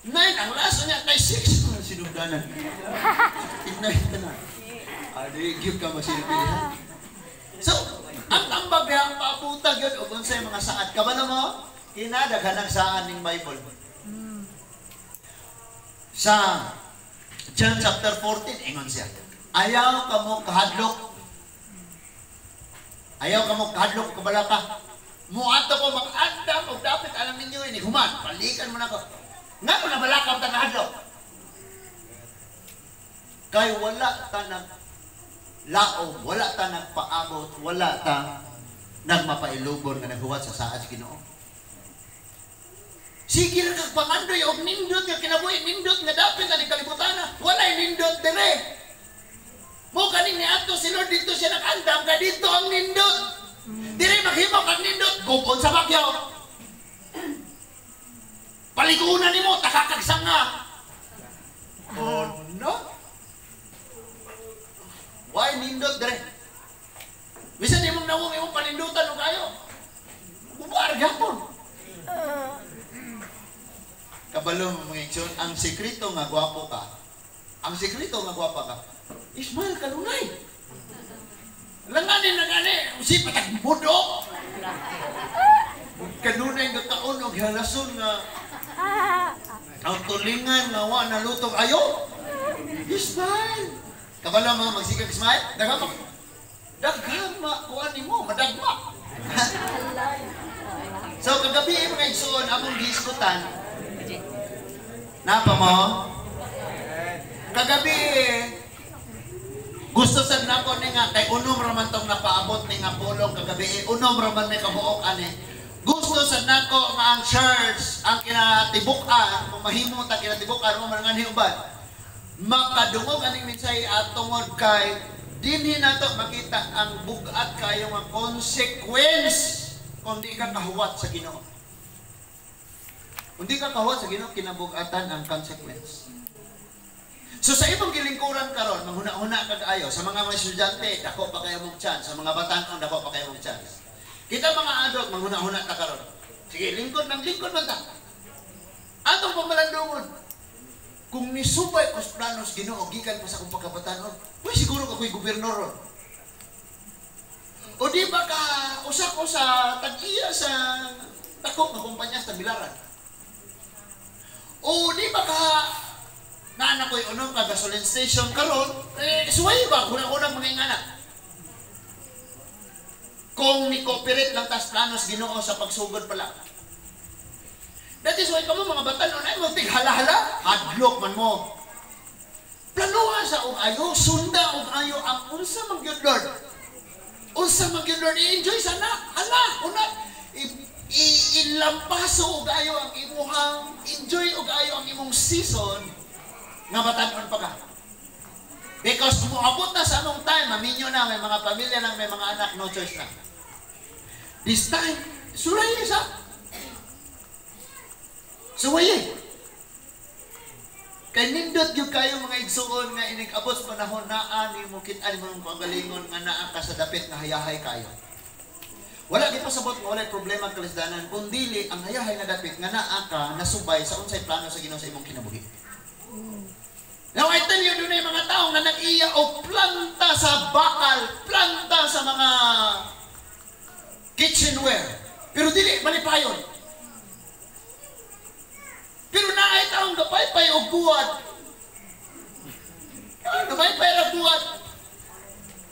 9, ang last niya kay 6. Ang sinugdanan. 9 tanan. Adi, give ka masilbi ha. So, ang tambag niya, ang paabutag yun, ug unsay mga saad. Kabalo mo, kinadaghan ang saad ning Bible. Sa John chapter 14, ingon siya, "Ayaw kamo kahadlok. Ayaw kamo kahadlok, kabalaka. Muadto ko mag-andam og dapit alam ninyo ini human, balikan mo na ko." Ngano na balaka ta nahadlok? Kay wala ta nag laom, wala ta nagpaabot, wala ta nagmapailubon nga naghuwat sa saad sa Ginoo. Sige ra kag pangandoy og nindot nga kinabuhi, nindot nga dapit ani kalibutan, walay nindot dire. Mo kaning niadto si Lord dito siya nag-andam ka dito ang nindot. Dire maghimo kag nindot, gubon sa bagyo. Paligunan nimo takakag sanga. Oh no. Why nindot dire? Bisan imong nawong imong panindutan og ayo. Bubar gyapon. Kabalo mo, mga igsoon, ang sekreto nga gwapo ka, ang sekreto nga gwapa ka, smile kanunay. Langani na gani, si patag budok. Kanunay nga kaon og halason nga ang tulingan nga wa nalutong ayo. Smile. Kabalo mo magsikag smile? Daghan ma. Daghan ma kuan nimo, madagma. So kagabi, mga igsoon, among gihisgutan. Napa mo? Kagabi gusto sad nako ni nga kay unom ra man tong napaabot ni nga pulong kagabi, unom ra man may kabuok ani. Gusto sad nako nga ang church ang kinatibuk-an, kung mahimo ta kinatibuk-an mo man nga uban. Makadungog aning mensahe at tungod kay dinhi nato makita ang bug-at kayo nga consequence kung di ka kahuwat sa Ginoo. Kung di ka kahuwat sa Ginoo, kinabug-atan ang consequence. So sa imong gilingkuran karon, manghuna-huna kag ayo sa mga estudyante, dako pa kayo mong chance, sa mga batan-on, dako pa kayo mong chance. Kita mga adult, manghuna-huna ta karon. Sige, lingkod ng lingkod man ta. Atong pamalandungon. Kung nisubay ko sa planos Ginoo gikan pa sa akong pagkabatanon, uy, siguro ako'y gobernador ron. O di ba ka usa ko sa tag-iya sa dako nga kumpanya sa Tagbilaran. O di ba ka naa ko'y unom ka gasoline station karon, eh, suway ba kuna-kunang mga ingana. Kung ni-cooperate lang tas planos Ginoo sa pagsugod pa lang. That is why kamo mga batan-on ay mo hala-hala, hadlok man mo. Planuha sa og ayo, sunda og ayo ang unsa man gyud, Lord. Unsa man gyud, Lord, i-enjoy sana. Hala, una ilampaso og ayo ang imuhang enjoy og ayo ang imong season nga batan-on pa ka. Because muabot na sa among time, maminyo na, may mga pamilya na, may mga anak, no choice na. This time, sulay sa. Suwaye. Kay nindot gyud kayo, mga igsuon, nga inig abot sa panahon naa nimo kit-an mo kagalingon nga naa ka sa dapit nga hayahay kayo. Wala gyud pasabot nga walay problema ang kalisdanan kun dili ang hayahay nga dapit nga naa ka nasubay sa unsay plano sa Ginoo sa imong kinabuhi. Now I tell you, doon mga tao nga nag-iya og planta sa bakal, planta sa mga kitchenware. Pero dili malipayon. Pero naay taong gapaypay og buwad. Gapaypay ra buwad.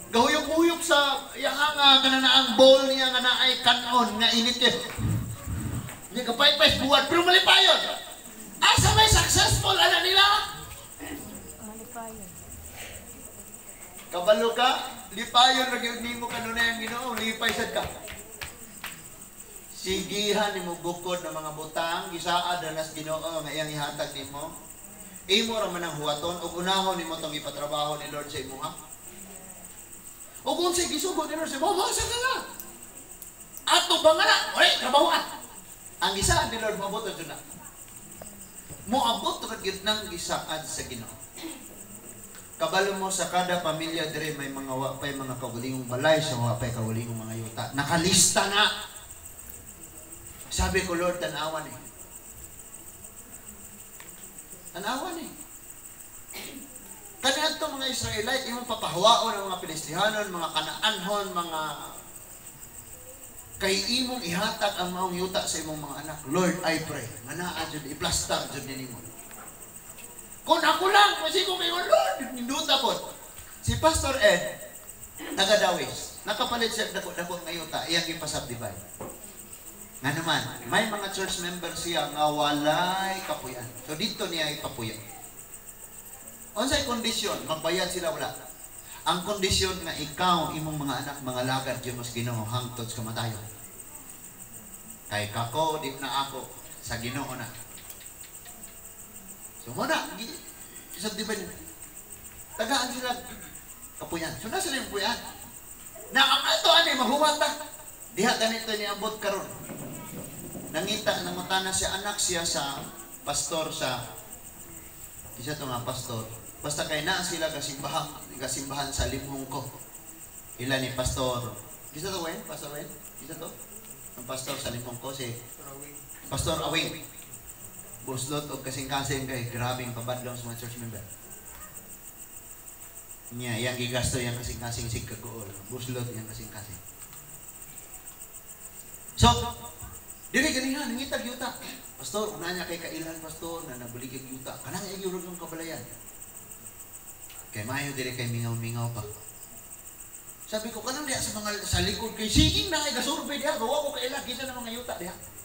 Gahuyop-huyop sa iyang nga kanang bowl niya nga naay kanon nga init kay. Niya kapaypay buwan pero malipayon. Asa may successful ana nila? Malipayon. Kabalo ka, lipayon ra gyud nimo kanunay ang Ginoo, lipay sad ka. Sigihan nimo bukod ng mga butang, gisaad na nas Ginoo nga iyang ihatag nimo. Imo ra man ang huwaton ug unahon nimo tong ipatrabaho ni Lord sa imuha. Ug unsay gisugo ni Lord sa imo, masa ka na. Ato ba nga na? Oy, trabahoan. Ang gisaad ni Lord moabot ra jud na. Moabot ra gyud nang gisaad sa Ginoo. Kabalo mo sa kada pamilya dire may mga wa pay mga kawalingong balay sa wa pay kawalingong mga yuta. Nakalista na. Sabi ko, "Lord, tanawan eh. Tanawan eh." Kaniadto mga Israelite, imong papahawaon ang mga Filistihanon, mga Kanaanhon, mga kay imong ihatag ang maong yuta sa imong mga anak. Lord, I pray, nga naa jud, iplastar jud nimo. Kung ako lang, kasi kung may Lord, ninduta po. Si Pastor Ed, taga-Dawis, nakapalit siya dako-dako nga yuta, iyang ipasubdivide. Nga naman, may mga church member siya nga walay kapuyan. So dito niya ipapuyan. Unsay kondisyon, magbayad sila wala. Ang kondisyon nga ikaw, imong mga anak, mga lagad yun mas Ginoo hangtod sa kamatayon. Kay kako, di na ako, sa Ginoo na. So muna, subdivide. Tagaan sila kapuyan. So nasa na yung puyan? Na ang ato ani mahuwat ta. Diha ganito ni abot karon. Nangita nangutana siya anak siya sa pastor sa isa to nga pastor. Basta kay naa sila kasimbahan sa Limhongko. Ila ni pastor. Isa to Wen? Pastor Wen? Isa to? Ang pastor sa Limhongko si Pastor Awing. Buslot og kasing-kasing kay grabing pabadlong sa mga church member. Niya, iyang gigasto yang kasing-kasing sig kaguol. Buslot yang kasing-kasing. So, dili ganiha nangitag yuta. Pastor, una niya kay kailan, pastor, na nabuligig yuta. Kanang iya gyud ang kabalayan. Kay maayo dili kay mingaw-mingaw pa. Sabi ko, kanang diha sa mga sa likod kay siging na kay gasurvey diha, gawa ko kaila kisa na mga yuta diha.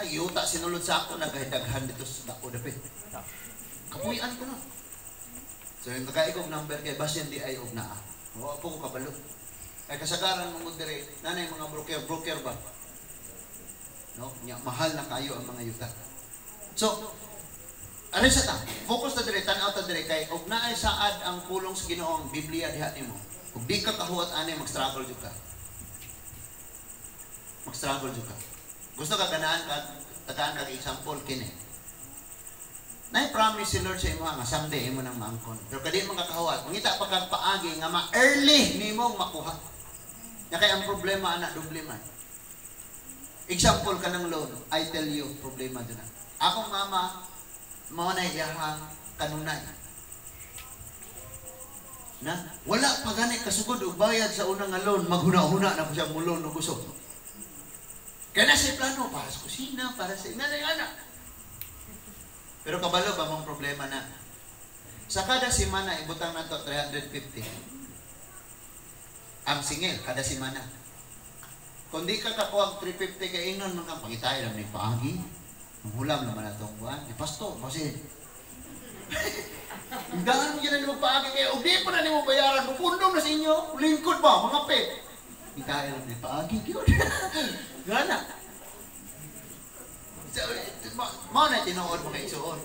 Ay, yuta sinulod sa ako nagdaghan dito sa dako dapit. Kapuy-an ko na. So yung kakaigog number kay basin di ay og naa. Wa po ko kabalo. Kay kasagaran mo diri, nanay mga broker broker ba? No, nya mahal na kayo ang mga yuta. So, aray sa ta, focus ta diri, tan-aw ta diri kay og naay saad ang pulong sa Ginoo, ang Biblia diha nimo. Ug di ka kahuwat ani, mag-struggle jud ka. Mag-struggle jud ka. Gusto ka ganahan ka tagaan kag example kini. Nay promise si Lord sa imo nga someday imo nang maangkon. Pero kadi man kakahuwat, mangita pa kag paagi nga ma-early nimo makuha. Nya kay ang problema ana doble man. Example ka ng loan, I tell you, problema dyan na. Akong mama, mao na iyahang kanunay. Na, wala pa gani kasugod og bayad sa unang nga loan, maghuna-huna na po siya mo loan og uso. Kaya na siya plano para sa kusina, para sa ina na anak. Pero kabalo ba mong problema na? Sa kada semana, ibutang na to 350. Ang singil, kada semana. Kung di ka kakuha 350 kay ingnon man kang pangitay lang ni paagi. Manghulam naman na itong buwan. Ni pasto, kasi Dahan mo yan na magpaagi kayo. O di pa na nimo bayaran. Mupundong na sa inyo. Lingkod ba? Mga pe. Ikaw lang ni paagi. Yun. Gana. So, mao na tinuod mga igsuon.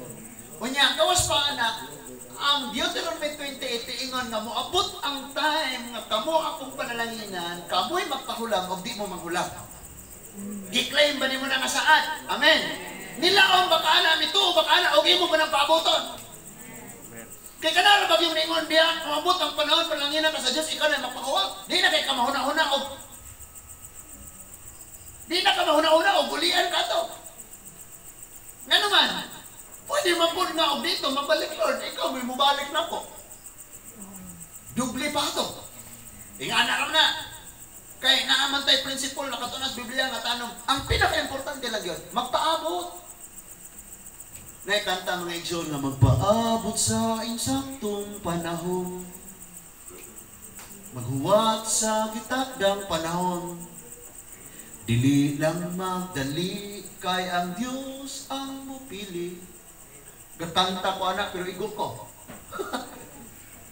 Unya, gawas pa anak, ang Deuteronomy 28 ingon nga moabot ang time nga kamo akong panalanginan, kamoy magpahulam og di mo manghulam. Gi-claim ba nimo na nga saad? Amen. Nilaom ba ka ana, mituo ba ka ana, og imo ba nang paaboton? Kay kanara ba yung ningon diya, moabot ang panahon panalanginan ka sa Dios, ikaw na magpahuwag. Di na kay ka mahuna-huna og di na ka mahuna-huna og bulian ka to. Nga naman, pwede man po nga og dito, mabalik Lord, ikaw may mubalik na po. Doble pa to. Ingana ka na. Kay naaman tay principle na katunas Biblia nga tanong, ang pinaka-importante lang yun, magpaabot. Naikanta mga igsoon nga magpaabot sa insaktong panahon. Maghuwat sa gitakdang panahon. Dili lang magdali kay ang Dios ang mupili. Gakanta ko anak pero igo ko.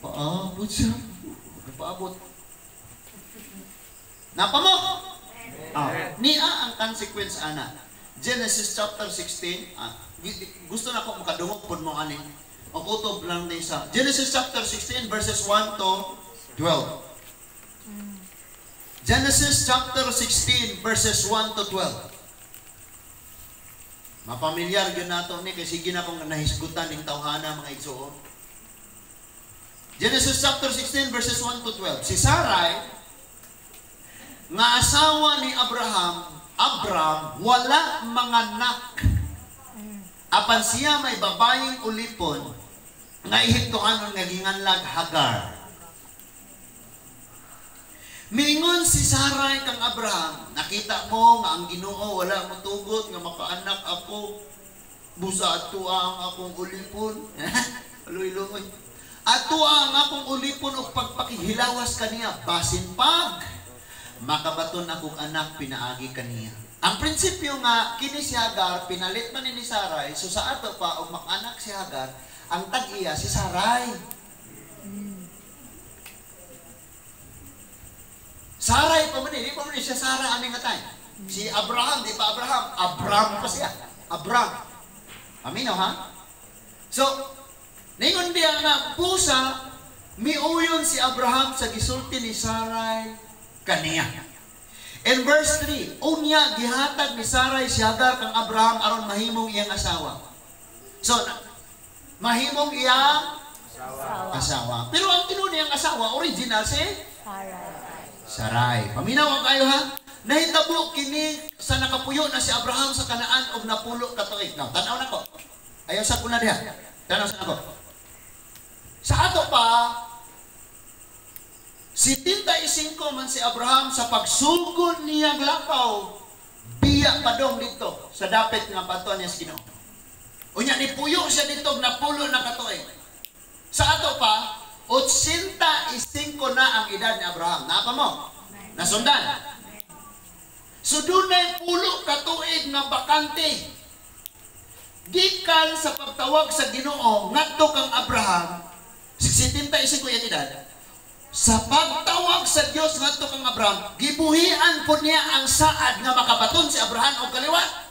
Paabot siya. Paabot. Napa mo? Ah, niya ang consequence ana. Genesis chapter 16, gusto na ko makadungog pod mo ani. O kutob lang din sa Genesis chapter 16 verses 1 to 12. Genesis chapter 16 verses 1 to 12. Mapamilyar gyud nato ni kay sige na kong nahisgutan ning tawhana, mga igsoon. Genesis chapter 16 verses 1 to 12. Si Sarai nga asawa ni Abraham, Abram, wala manganak. Apan siya may babayeng ulipon nga Ehiptohanon nga ginganlag Hagar. Miingon si Sarai kang Abraham, "Nakita mo nga ang Ginoo wala mo tugot nga makaanak ako. Busa atua ang akong ulipon." Luoy-luoy. "Atua ang akong ulipon og pagpakihilawas kaniya, basin pag makabaton akong anak pinaagi kaniya." Ang prinsipyo nga kini si Hagar pinalit man ni Sarai, so sa ato pa og makanak si Hagar, ang tag-iya si Sarai. Sarai pa man eh, di pa man siya Sarah ani nga time. Si Abraham, di pa Abraham, Abram pa siya. Abram. Aminaw ha? So, ningon diya nga busa, miuyon si Abraham sa gisulti ni Sarai kaniya. In verse 3, unya gihatag ni Sarai si Hagar kang Abraham aron mahimong iyang asawa. So, mahimong iyang asawa. Pero ang tinuod niyang asawa, original si Sarai. Sarai. Paminaw kayo ha. Nahitabo kini sa nakapuyo na si Abraham sa Kanaan og 10 ka tuig. Now, tan-aw nako. Ayaw sa kuna diha. Tan-aw sa nako. Sa ato pa, 75 man si Abraham sa pagsugod niyang lakaw, biya pa dong dito sa dapit nga batuan niya sa Ginoo. Unya nipuyo siya dito og 10 na ka tuig. Sa ato pa, 85 na ang edad ni Abraham. Napa mo? Nasundan. So dunay 10 ka tuig nga bakante. Gikan sa pagtawag sa Ginoo ngadto kang Abraham, 75 iyang edad. Sa pagtawag sa Dios ngadto kang Abraham, gibuhian po niya ang saad nga makabaton si Abraham og kaliwat.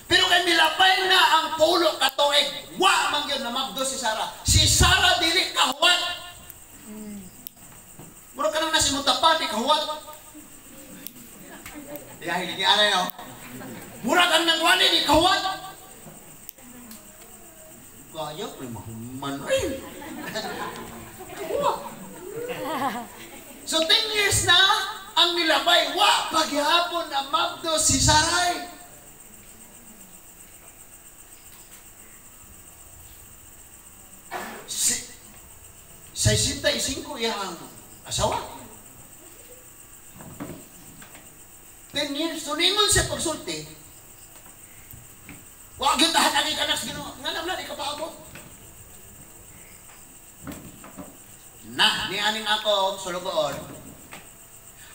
Pero kay milapay na ang 10 ka tuig, wa man gyud namagdo si Sarah. Si Sarah dili kahuwat. Mura ka nang nasa imong tapa, di kahuwat. Diyahe, hindi alay no. Mura kang nangwali, di kahuwat. Kaya, pre, mahuman. Ay! So 10 years na ang nilabay, wa paghihapon na mabdo si Sarai. Si 65 iyang asawa. 10 years. So ningon siya pagsulti. Wa gyud tahan ang anak sa Ginoo. Nga naman di ka paabot. Na, ni aning ako sulugoon.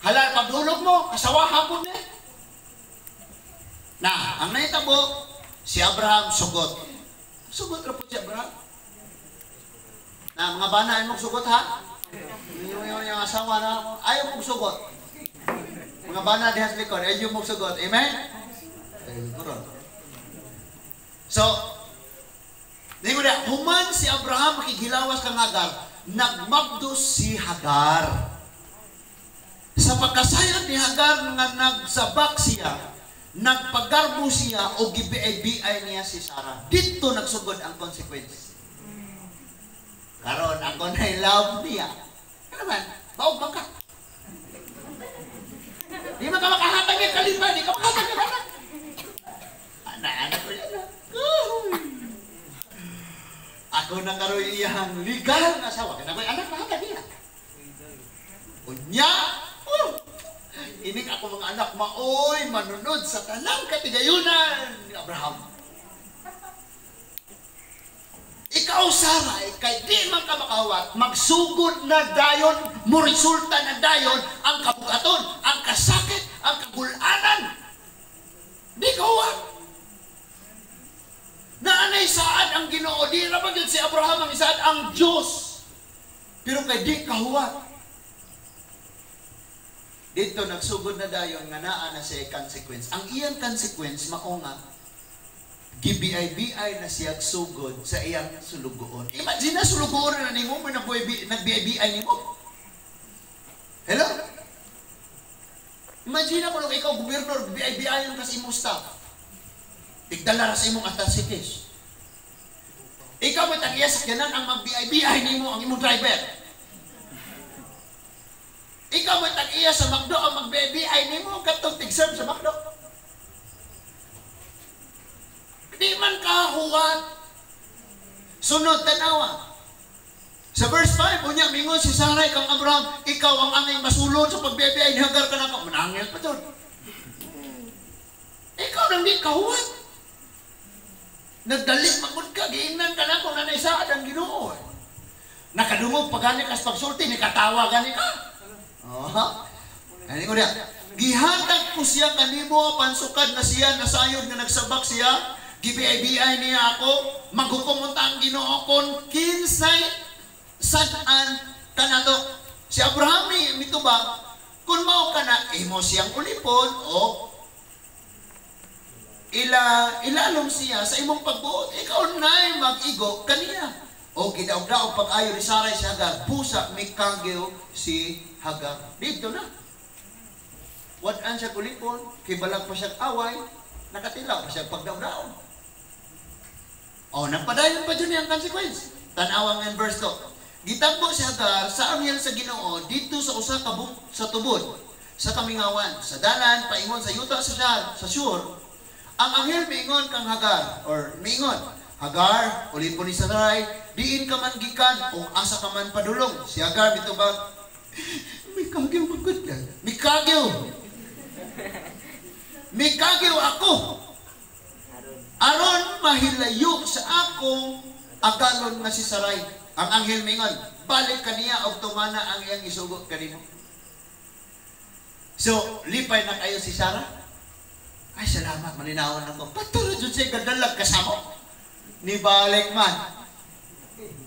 Halal paghulog mo, asawa hapon ni. Na, ang nahitabo, si Abraham sugot. Sugot ra po si Abraham. Na, mga bana ay mong sugot ha? Yung asawa na, ayaw mong sugot. Mga bana diha sa likod, ayaw mong sugot. Amen? So, human si Abraham makigilawas kang Hagar, nagmabdos si Hagar. Sa pagkasayod ni Hagar nga nagsabak siya, nagpagarbo siya o gibiay-biay niya si Sarah. Dito nagsugod ang consequence. Karon ako na love niya. Ano man? Baog man ka. Di man ka makahatag ng kalima, di ka makahatag ng anak. Anak ko yan. Ako na karoy iyang legal nga asawa. Kaya ako'y anak, mahatag niya. Unya, ining ako mga anak maoy manunod sa tanang katigayunan ni Abraham. Ikaw, Sarai, kay di man ka makahuwat, magsugod na dayon, mo resulta na dayon ang kabugaton, ang kasakit, ang kagulanan. Di ka huwat. Naanay saad ang Ginoo, di ra ba gyud si Abraham ang isaad ang Dios. Pero kay di ka huwat. Dito nagsugod na dayon nga naa na siya consequence. Ang iyang consequence mao nga gi-BI-BI na siya sugod sa iyang sulugoon. Imagine na sulugoon na nimo mo nag-BI-BI nimo. Hello? Imagine na kung ikaw gobernador, BI-BI ka sa imong staff. Tigdala ra sa imong attaché. Ikaw mo tag-iya sakyanan ang mag-BI-BI nimo ang imong driver. Ikaw mo tag-iya sa McDo ang mag-BI nimo katong tig-serve sa McDo. Di man ka huwat. Sunod, tanawa. Sa verse 5, unya mingon si Sarai kang Abraham, ikaw ang angay masulod sa pag-BI ni Hagar ka nako. Manangil pa doon. Ikaw nang di kahuwat. Nagdalit magud ka, giingnan ka nako na naisaad ang Ginoo. Nakadungog pa gani kas pagsulti, nikatawa gani ka. Oh. Ani ko diya. Gihatag ko siya kanimo pansukad na siya nasayod nga nagsabak siya. Gi-BI-BI niya ako, maghukom unta ang Ginoo kon kinsay sad-an kanato. Si Abraham ni mitubag, kung mao ka na imo siyang ulipon o ilalom siya sa imong pagbuot, ikaw na'y mag-igo kaniya. O gidaog-daog pag-ayo ni Sarai si Hagar, busa mikagyo si Hagar. Dito na. Wad-an siya ulipon, kibalag pa siya away, nakatilaw pa siya pagdaog-daog. O, nagpadayon pa dyan ang consequence. Tanawang in verse 2. Gitagbo si Hagar sa anghel sa Ginoo dito sa usa ka sa tubod sa kamingawan, sa dalan paingon sa yuta sa Shar, sa Shur. Ang anghel miingon kang Hagar or miingon, Hagar, ulipon ni Sarai, diin ka man gikan o asa ka man padulong. Si Hagar mitubag, mikagyo man gud ka. Mikagyo. Mikagyo ako. Aron mahilayo sa akong agalon nga si Sarai. Ang anghel mingon, balik kaniya og tumana ang iyang isugo kanimo. So, lipay na kayo si Sarah? Ay, salamat, malinawan ako. Paturo dyan siya, gadalag kasamo. Ni balik man.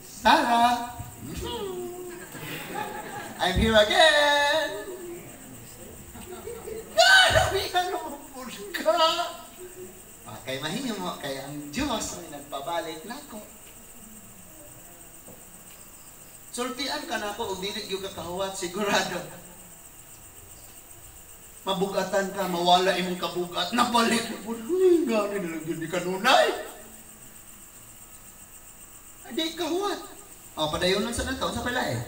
Sarah, I'm here again. Narabihan mo ka. Kay mahimo, kay ang Diyos may nagpabalik nako. Sultian ka nako og dili gyud ka kahuwat, sigurado. Mabugatan ka, mawala imong kabugat, nabalik mo. Uy, gani na lang gyud ni kanunay. Di kahuwat. O, padayon lang sa nato, sa pala eh.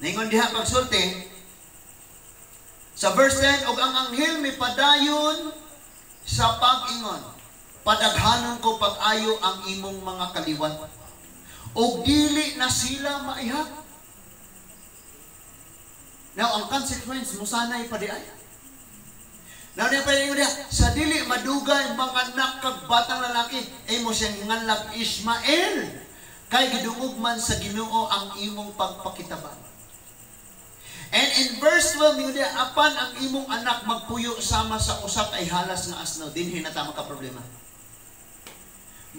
Ningon diha pagsulti, sa verse 10, og ang anghel may padayon sa pag-ingon, padaghanon ko pag-ayo ang imong mga kaliwat, og dili na sila maihap. Now, ang consequence, musanay pa di ay. Now, niya pa diya, sa dili madugay mga anak kag batang lalaki, imo siyang nganlag Ishmael, kay gidungog man sa Ginoo ang imong pagpakitabang. And in verse 12, niya, apan ang imong anak magpuyo sama sa usa ka ihalas nga asno, dinhi na ta maka problema.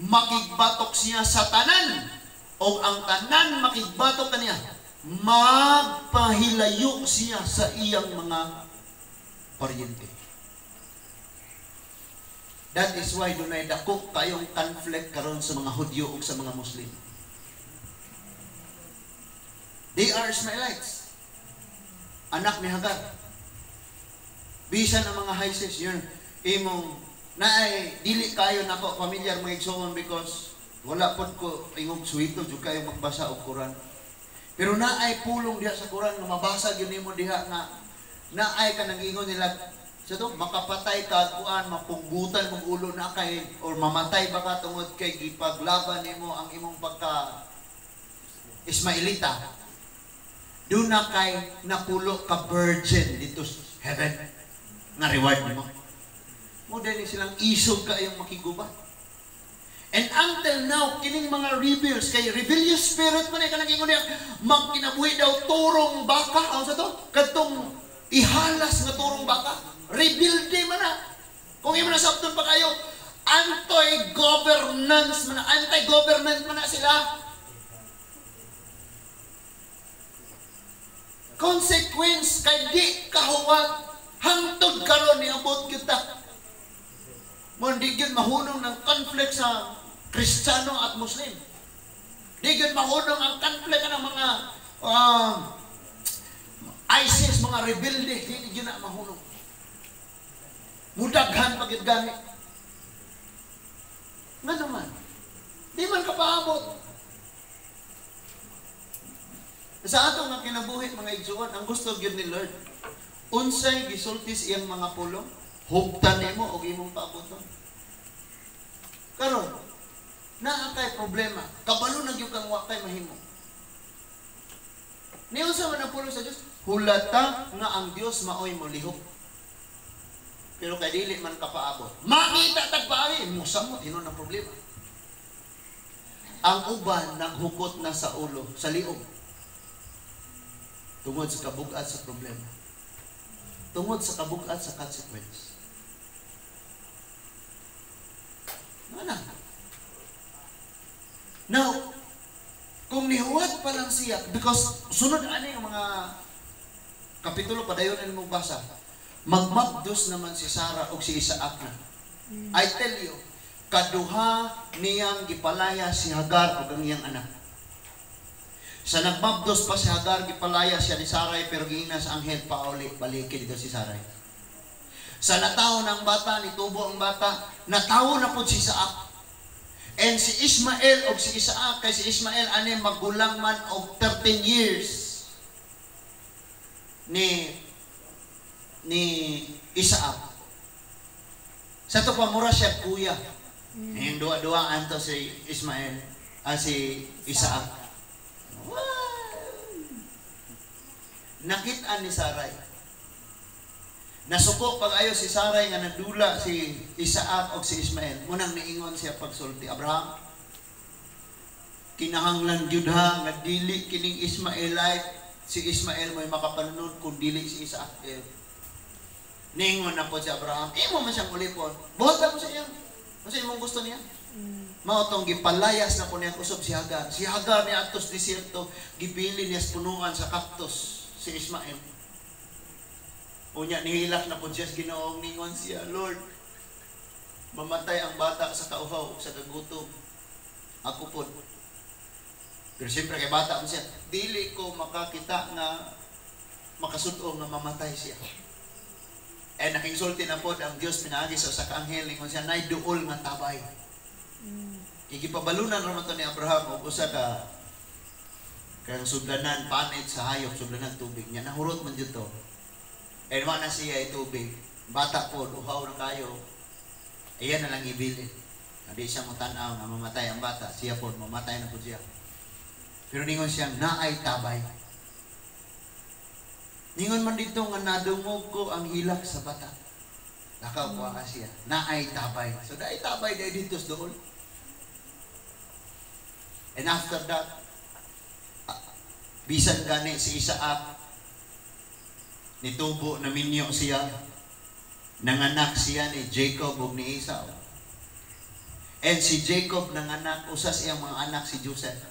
Makigbatok siya sa tanan, o ang tanan makigbatok kaniya, magpahilayo siya sa iyang mga paryente. That is why dunay dako kayong conflict karon sa mga Hudyo ug sa mga Muslim. They are Ishmaelites. Anak ni Hagar. Bisan ang mga Hises, yun, imong, naay, dili kayo nako familiar mga igsoon because wala pod ko ingog suwito jud kayo magbasa og Quran. Pero naay pulong diha sa Quran nga mabasa gyud nimo diha nga naay ka nang ingon nila sa to makapatay ka kuan mapunggutan mong ulo na kay or mamatay ba ka tungod kay gipaglaban nimo ang imong pagka Ismailita. Doon na kay napulo ka virgin dito sa heaven nga reward nimo. Mo dili silang isog kayong makiguba. And until now, kining mga rebels, kay rebellious spirit man ay kanang ingon niya, magkinabuhi daw turong baka, ano sa to? Kadtong ihalas nga turong baka. Rebelde man na. Kung imo na sabton pa kayo, anti-governance man na, anti-government man na sila. Consequence, kay di kahuwat, hangtod karon niabot kita. Mo di gyud mahunong ng conflict sa Kristiyano at Muslim. Di gyud mahunong ang conflict ng mga ISIS, mga rebelde, di gyud na mahunong. Mudaghan pa gyud gani. Nga naman, di man kapaabot. Sa ato nga kinabuhi, mga igsuon, ang gusto gyud ni Lord, unsay gisulti sa iyang mga pulong, hugtan nimo og imong paaboton. Karon, naa kay problema, kabalo na gyud kang wa kay mahimo. Niunsa man ang pulong sa Dios? Hulata nga ang Dios maoy molihok. Pero kay dili man kapaabot. Makita tag paagi, mosamot hinon ang problema. Ang uban naghukot na sa ulo, sa liog. Tungod sa kabug-at sa problema. Tungod sa kabug-at sa consequence. Ano na? Now, kung nihuwat pa lang siya, because sunod ani ang mga kapitulo, padayon na mo basa, magmabdos naman si Sarah o si Isaac na. I tell you, kaduha niyang gipalaya si Hagar o ang iyang anak. Sa nagmabdos pa si Hagar, gipalaya siya ni Sarai, pero giingnan sa anghel, pauli, baliki dito si Sarai. Sa natawo ng bata, nitubo ang bata, natawo na po si Isaac. And si Ismael og si Isaac, kay si Ismael ani magulang man og 13 years ni Isaac. Sa to pa mura siya kuya. Yung duwa-duwa anto si Ismael, si Isaac. Wow! Nakit-an ni Sarai. Nasuko pag-ayo si Sarai nga nagdula si Isaac o si Ismael. Munang niingon siya pagsulti, Abraham, kinahanglan gyud ha nga dili kining Ismaelite, si Ismael mo'y makapanunod kung dili si Isaac. Niingon na po si Abraham, imo man siyang ulipon. Buhatan mo sa iyang. Kasi imong gusto niya. Mao tong gipalayas na po niya kusob si Hagar. Si Hagar niya atos desierto, gibili niya sa punuan sa cactus si Ismael. Unya nihilak na po siya sa Ginoo, ningon siya, Lord, mamatay ang bata sa kauhaw sa kagutom. Ako po. Pero siyempre kay bata mo siya, dili ko makakita nga makasud-o nga mamatay siya. Eh nakingsulti na po ang Dios pinaagi sa usa ka anghel, ningon siya, nay duol nga tabay. Gipabalunan ra man to ni Abraham og usa ka kang sudlanan panit sa hayop, sudlanan tubig niya. Nahurot man dito. Eh wa na siya ay tubig. Bata po, uhaw na kayo. Ayan na lang ibilin. Hindi siya mo tan-aw nga mamatay ang bata. Siya po, mamatay na po siya. Pero ningon siya, naay tabay. Ningon man dito nga nadungog ko ang hilak sa bata. Lakaw po ka siya. Naay tabay. So naay tabay dahil dito sa doon. And after that, bisan gani si Isaac, nitubo na minyo siya, nanganak siya ni Jacob ug ni Esau. And si Jacob nanganak, usas iyang mga anak si Joseph.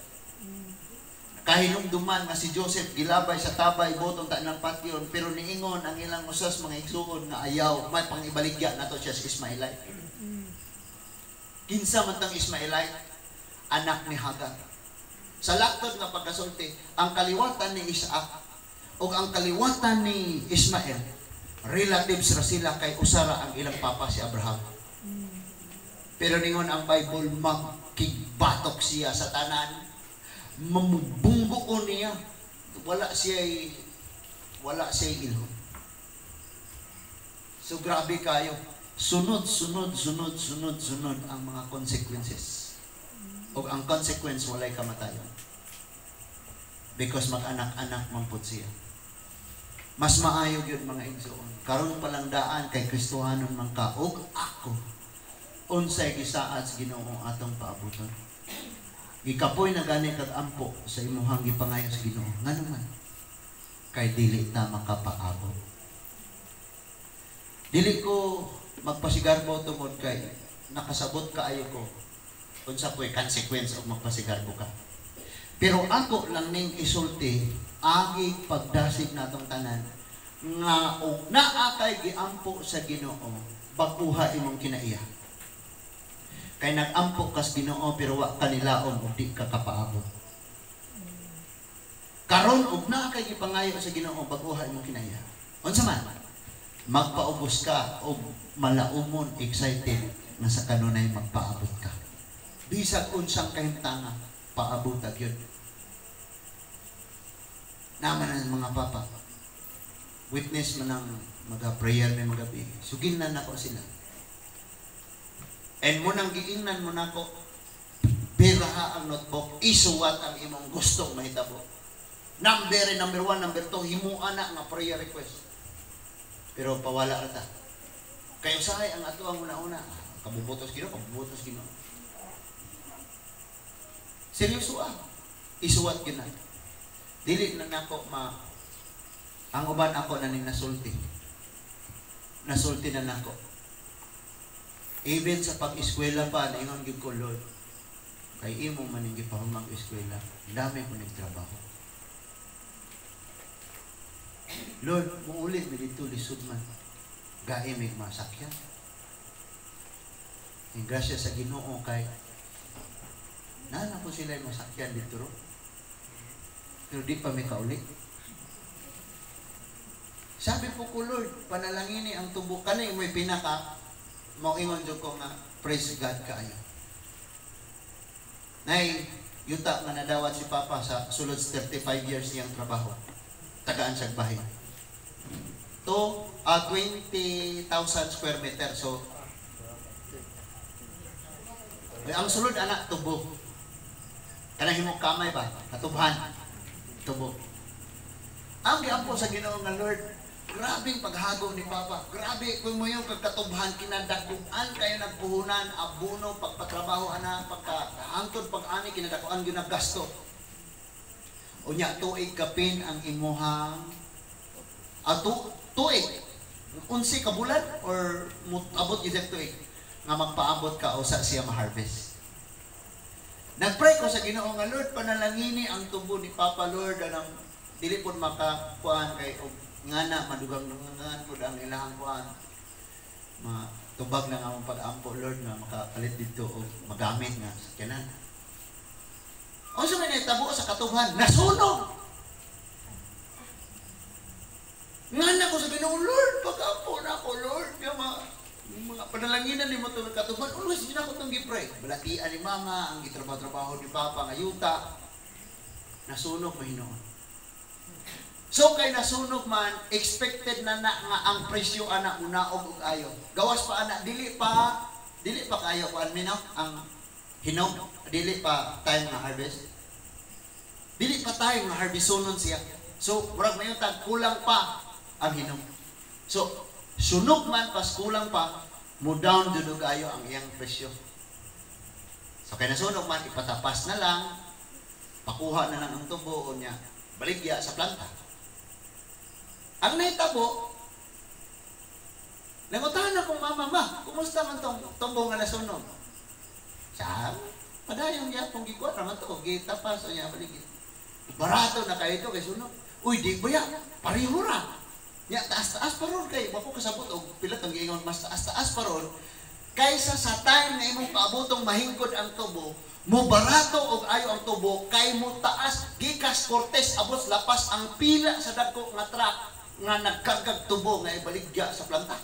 Kahinumduman nga si Joseph gilabay sa tabay botong ta ng patyon, pero niingon ang ilang usas mga igsuon nga ayaw, may pangibaligya nato siya sa Ismaelite. Kinsa man tang Ismaelite? Anak ni Hagar. Sa laktod nga pagkasulti, ang kaliwatan ni Isaac o ang kaliwatan ni Ismael, relatives ra sila kay usara ang ilang papa si Abraham. Pero ningon ang Bible, magkigbatok siya sa tanan, mamubunggo ko niya, wala siya ilhon. So grabe kayo, sunod, sunod, sunod, sunod, sunod ang mga consequences. O ang consequence, walay kamatayon. Because mag-anak-anak man pud siya. Mas maayo gyud mga igsoon. Karon pa lang daan kay Kristohanon man ka og ako. Unsay gisaad sa Ginoo atong paabuton. Gikapoy na gani kag ampo sa imuhang gipangayo sa Ginoo. Ngano man? Kay dili ta makapaabot. Dili ko magpasigarbo tungod kay nakasabot kaayo ko unsa po'y consequence og magpasigarbo ka. Pero ako lang ning isulti agi pagdasig natong tanan nga og naa kay giampo sa Ginoo, bag-uha imong kinaiya. Kay nag-ampo kas Ginoo pero wa ka nilaom ug di ka kapaabot. Karon og naa kay gipangayo sa Ginoo, bag-uha imong kinaiya. Unsa man? Magpaubos ka og malaumon, excited nga sa kanunay magpaabot ka. Bisag unsang kahimtanga, paabot gyud. Naman ang mga papa. Witness man ang maga-prayer may magabi. Sugilnan nako sila. And mo nang giingnan mo nako, biraha ang notebook, isuwat ang imong gustong mahitabo. Number one, number two, himuan na nga prayer request. Pero pawala ra ta. Kay usahay ang ato ang una-una. Kabubutos Ginoo, kabubutos Ginoo. Seryoso ah. Isuwat gyud na. Dili na nako ma ang uban ako na ning nasulti. Nasulti na nako. Even sa pag-eskwela pa, naingon gyud ko, "Lord, kay imo man ning gipahumang eskwela, dami ko nagtrabaho. Lord, muuli mi dito, lisod man. Gae mig masakyan." Ang grasya sa Ginoo kay naa po sila yung masakyan dito ro. Pero di pa may kauli. Sabi po ko, "Lord, panalangini ang tubo." Kanay may pinaka, moingon jud ko nga, praise God kaayo. Nay, yuta nga nadawat si Papa sa sulod sa 35 years niyang trabaho. Tagaan siya bahay. To, 20,000 square meter. So, ay, ang sulod anak tubo. Kanang himong kamay ba? Katubhan. Tubo. Ang giampo sa Ginoo nga, "Lord, grabing paghago ni Papa. Grabe, kung mo yung kagkatubhan, kinadakuan kayo nagpuhunan, abono, pagpatrabaho ana, pagka hangtod pag-ani, kinadakuan gyud gasto. Unya tuig kapin ang imuhang tuig 11 ka bulan or abot gyud sa tuig nga magpaabot ka usa siya ma-harvest." Nagpray ko sa Ginoo nga, "Lord, panalangini ang tubo ni Papa, Lord, anang dili pud makakuan kay og ngana madugang-dugangan pud ang ilahang kuan. Matubag na nga among pag-ampo, Lord, nga makapalit dito og magamit nga sakyanan." Unsa may nahitabo sa katubhan? Nasunog. Ngana ko sa Ginoo, "Lord, pag-ampo na ako, Lord, nga mga panalanginan ni mo itong katubhan." Always din ako itong gipray. Balatian ni Mama, ang gitrabaho-trabaho ni Papa nga yuta. Nasunog mahinoon. So kay nasunog man, expected na na nga ang presyo ana unaog og ayo. Gawas pa ana dili pa kayo kuan mi no ang hinog, dili pa time nga harvest. Dili pa time nga harvestonon siya. So murag mayon tag kulang pa ang hinog. So sunog man pas kulang pa, mo down jud og ayo ang iyang presyo. So kay nasunog man, ipatapas na lang, pakuha na lang ang tubo niya, baligya sa planta. Ang nahitabo, nangutahan akong mama, "Ma, kumusta man tong tubo nga nasunog?" Sa padayon gyapon gikuha raman to, gitapas niya baligya. "Barato na kayo to kay sunog." "Uy, di ba ya? Pareho ra. Nya taas-taas pa ron kay wa ko kasabot og pila tong giingon, mas taas-taas pa ron kaysa sa time na imong paabotong mahingkod ang tubo, mo barato og ayo ang tubo kay mo taas gikas Cortes abot lapas ang pila sa dagko nga truck nga nagkagag tubo nga ibaligya sa planta.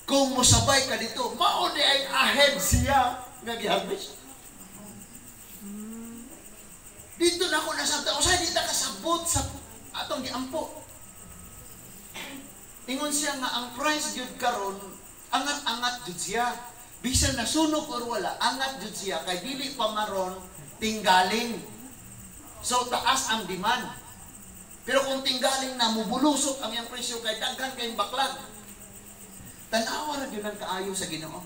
Kung mosabay ka dito, mao di ay ahead siya nga giharvest." Dito na ako nasabta. Usay di ta kasabot sa atong giampo. Ingon siya nga ang price gyud karon angat-angat jud siya. Bisan nasunog or wala, angat jud siya kay dili pa maron tinggaling. So taas ang demand. Pero kung tinggaling na, mubulusok ang iyang presyo kay daghan kayong baklag. Tanawa ra gyud ang kaayo sa Ginoo.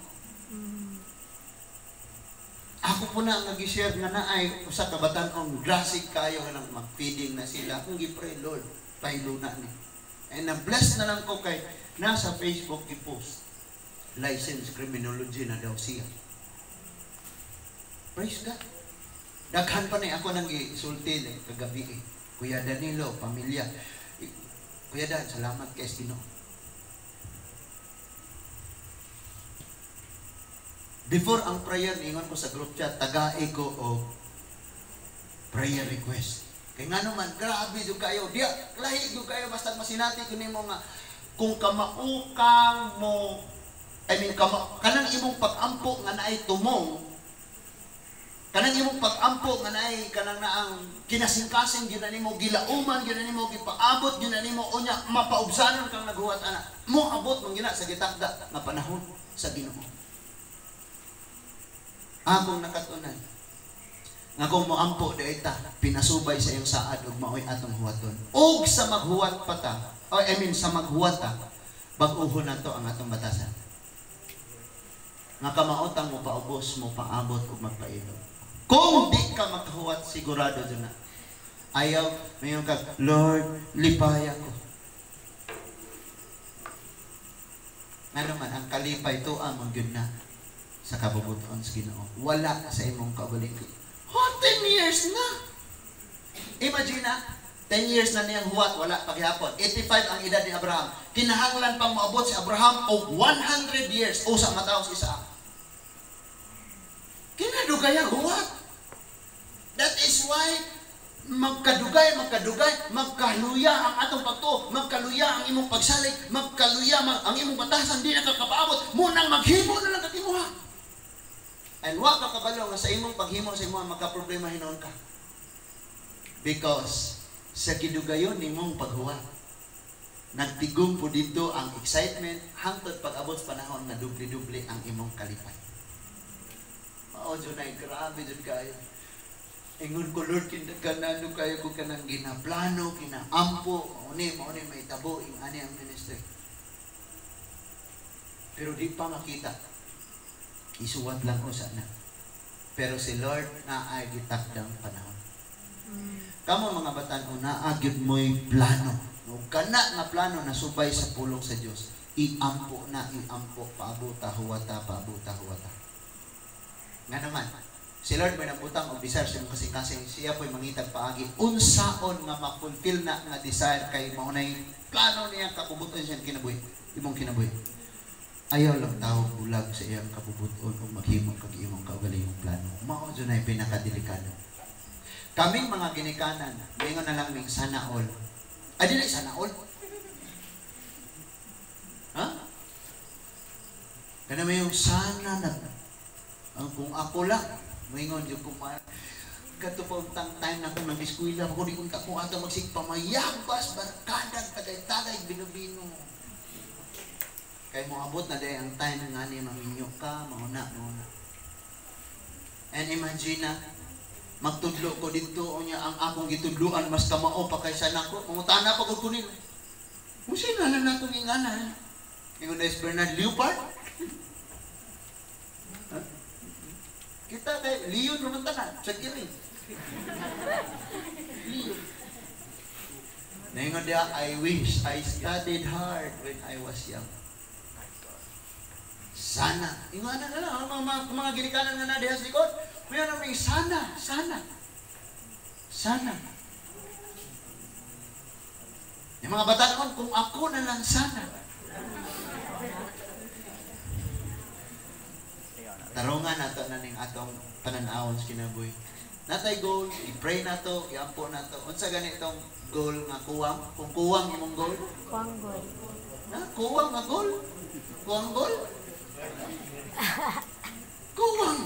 Ako po na nga gi-share nga naay usa ka batan-ong grasig kayo nga nang mag-feeding na sila. Akong gi-pray, "Lord, pahiluna ni." And na-bless na lang ko kay nasa Facebook i-post. License criminology na daw siya. Praise God. Daghan pa ni ako nang gisulti ni kagabi eh. Kuya Danilo, pamilya. Kuya Dan, salamat kay Ginoo. Before ang prayer, ingon ko sa group chat, tagae ko og prayer request. Kay nga naman, grabe jud kayo. Diya, lahi jud kayo basta masinati ko nimo nga kung kamaukang mo, I mean, kanang imong pag-ampo nga naay tumong, kanang imong pag-ampo nga naay kanang naang kinasingkasing gyud na nimo, gilauman gyud na nimo, gipaabot gyud na nimo, unya mapaubsanon kang naghuwat ana. Mo abot man gina sa gitakda nga panahon sa Ginoo. Akong nakatunan nga kung moampo diay ta, pinasubay sa iyong saad ug maoy atong huwaton. Ug sa maghuwat pa ta, o I mean sa maghuwat ta, bag-uhon nato ang atong batasan. Nga kamaotang mo paubos, mo paabot ug magpailog. Kung di ka magkahuwat, sigurado dyan na. Ayaw, mayon ka, "Lord, lipaya ko." Nga naman, ang kalipay to ang magyud na sa kabubuton sa Ginoo. Wala sa imong kaugalingon. Oh, 10 years na! Imagine na, 10 years na niyang huwat, wala paghihapon. 85 ang edad ni Abraham. Kinahanglan pang moabot si Abraham og 100 years o sa mataw si Isaac. Kinadugay ang huwat. That is why magkadugay, magkadugay, magkaluya ang atong pagtuo, magkaluya ang imong pagsalig, magkaluya ang imong batasan, di na ka kapaabot, munang maghimo na lang katimuha. And wa ka kabalo nga sa imong paghimo sa imong magka-problema hinuon ka. Because sa gidugayon nimong paghuwat, nagtigom po dito ang excitement hangtod pag-abot sa panahon nga dubli-dubli ang imong kalipay. Mao jud ay grabe jud kayo. Ingon ko, "Lord, kinagkanano kayo ko kanang ginaplano, kinaampo, mao ni may tabo ing ani ang ministry." Pero di pa makita. Isuwat lang usa na. Pero si Lord naay gitakdang panahon. Kamo mga batan-o, naa gyud mo'y plano. Ug kana nga plano nasubay sa pulong sa Dios. Iampo na, iampo, paabuta, huwata, paabuta, huwata. Nga naman, si Lord may nabutang og desire sa imong kasing-kasing, siya po'y mangitag paagi unsaon nga ma-fulfill na nga desire kay mao nay plano niya kabubuton siya kinabuhi, imong kinabuhi. Ayaw lang tao bulag sa iyang kabubuton o maghimo kag imong kaugalingong plano. Mao jud nay pinakadelikado. Kaming mga ginikanan, mingon na lang ming sana all. Ay, dili sana all. Ha? Kana may yung sana na ang kung ako lang, moingon jud ko ma kadto pa untang time na kung nag-eskwela ko di unta ko ato magsigpamayabas barkada tagay-tagay bino-bino. Kay moabot na day ang time nga ni maminyo ka, mauna, mauna. And imagine na, magtudlo ko dito, unya ang akong gitudloan mas kamao pa kaysa nako. Mangutana pa gud ko nila. Kung sino na natong ingana? Ingon na is Bernard Leopard? Huh? Kita kay Leon naman tanan, sa kiri. Leon. Naingon diya, "I wish I studied hard when I was young." Sana. Ingana na lang, ang mga ginikanan nga na diha sa likod. Kuya na may sana, sana. Sana. Yung mga bataon, kung ako na lang sana. Tarungan nato na ning atong pananawon sa kinabuhi. Natay goal, i-pray nato, iampo nato. Unsa ganitong goal nga kuwang? Kung kuwang imong goal? Kuwang goal. Na, kuwang nga goal? Kuwang goal? Kuwang!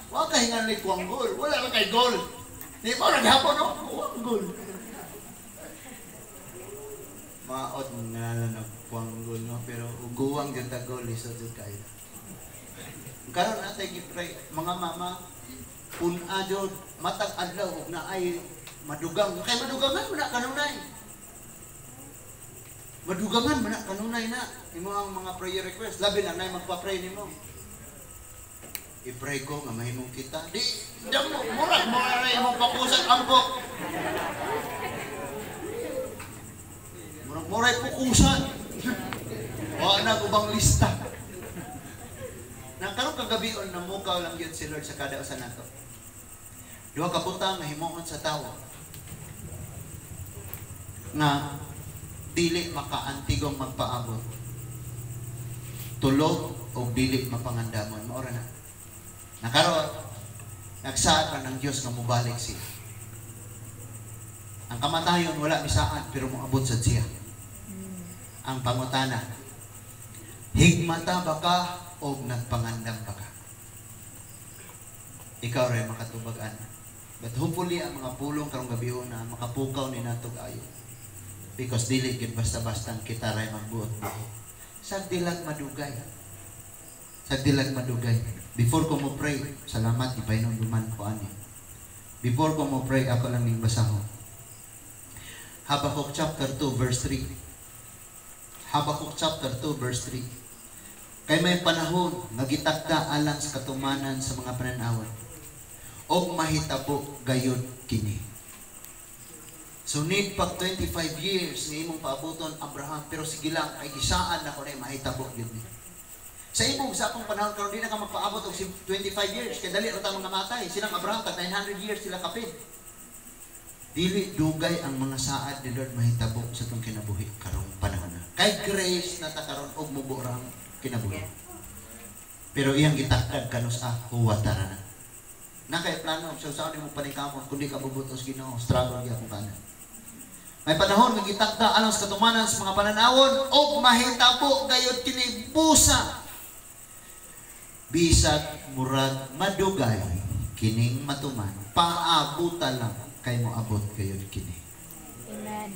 Wa ka hingan ni kuwang goal. Wala ka kay goal. Di ba naghapon, no? Kuwang goal. Maot nga lang nagkuwang goal, no? Pero uguwang gyud ta goal, lisod jud kayo. Karon natay gi-pray, mga mama, pun-a jud, matag adlaw og naay madugang. Kay madugangan man na kanunay. Madugangan man na kanunay na imo ang mga prayer request. Labi na nay magpa-pray nimo. I-pray ko nga mahimong kita. Di damo murag mo na imong pakusan ampo. Murag muray pukusan. Wa na ubang lista. Na karong kagabion namukaw lang gyud si Lord sa kada usa nato. Duha ka butang nga himuon sa tawo nga dili makaantigong magpaabot. Tulog o dili mapangandamon. Maura na. Nakaroon, nagsaad pa ng Diyos nga mubalik siya. Ang kamatayon wala misaad pero moabot sad siya. Ang pangutana, higmata ba ka o nagpangandam ba ka? Ikaw rin makatubag-an. But hopefully ang mga pulong karong gabi na makapukaw ni natog ayo. Because dili gyud basta-basta ang kita ray magbuot-buot. Sagdilag madugay. Sagdilag madugay. Before ko mo pray, salamat ipainom duman ko ani. Before ko mo pray, ako lang ning basahon. Habakkuk chapter 2 verse 3. Habakkuk chapter 2 verse 3. Kay may panahon nga gitakda alang sa katumanan sa mga pananawan. Og mahitabo gayud kini. So need pag 25 years nga imong paabuton Abraham, pero sige lang kay gisaad nako na mahitabo gyud ni. Sa imong sa akong panahon karon di na ka magpaabot og 25 years kay dali ra ta mga matay. Silang Abraham tag 900 years sila kapin. Dili dugay ang mga saad ni Lord mahitabo sa atong kinabuhi karong panahon na. Kay grace na ta karon og mubo ra ang kinabuhi. Pero iyang gitakdad kanus-a huwatara na. Na kay plano sa usaon nimo paningkamot kundi ka bubutos Ginoo, struggle gyapon ka na. May panahon nga gitakda alang sa katumanan sa mga pananawon og mahitabo gayud kini busa. Bisag murag madugay kining matuman, paabuta lang kay moabot gayud kini. Amen.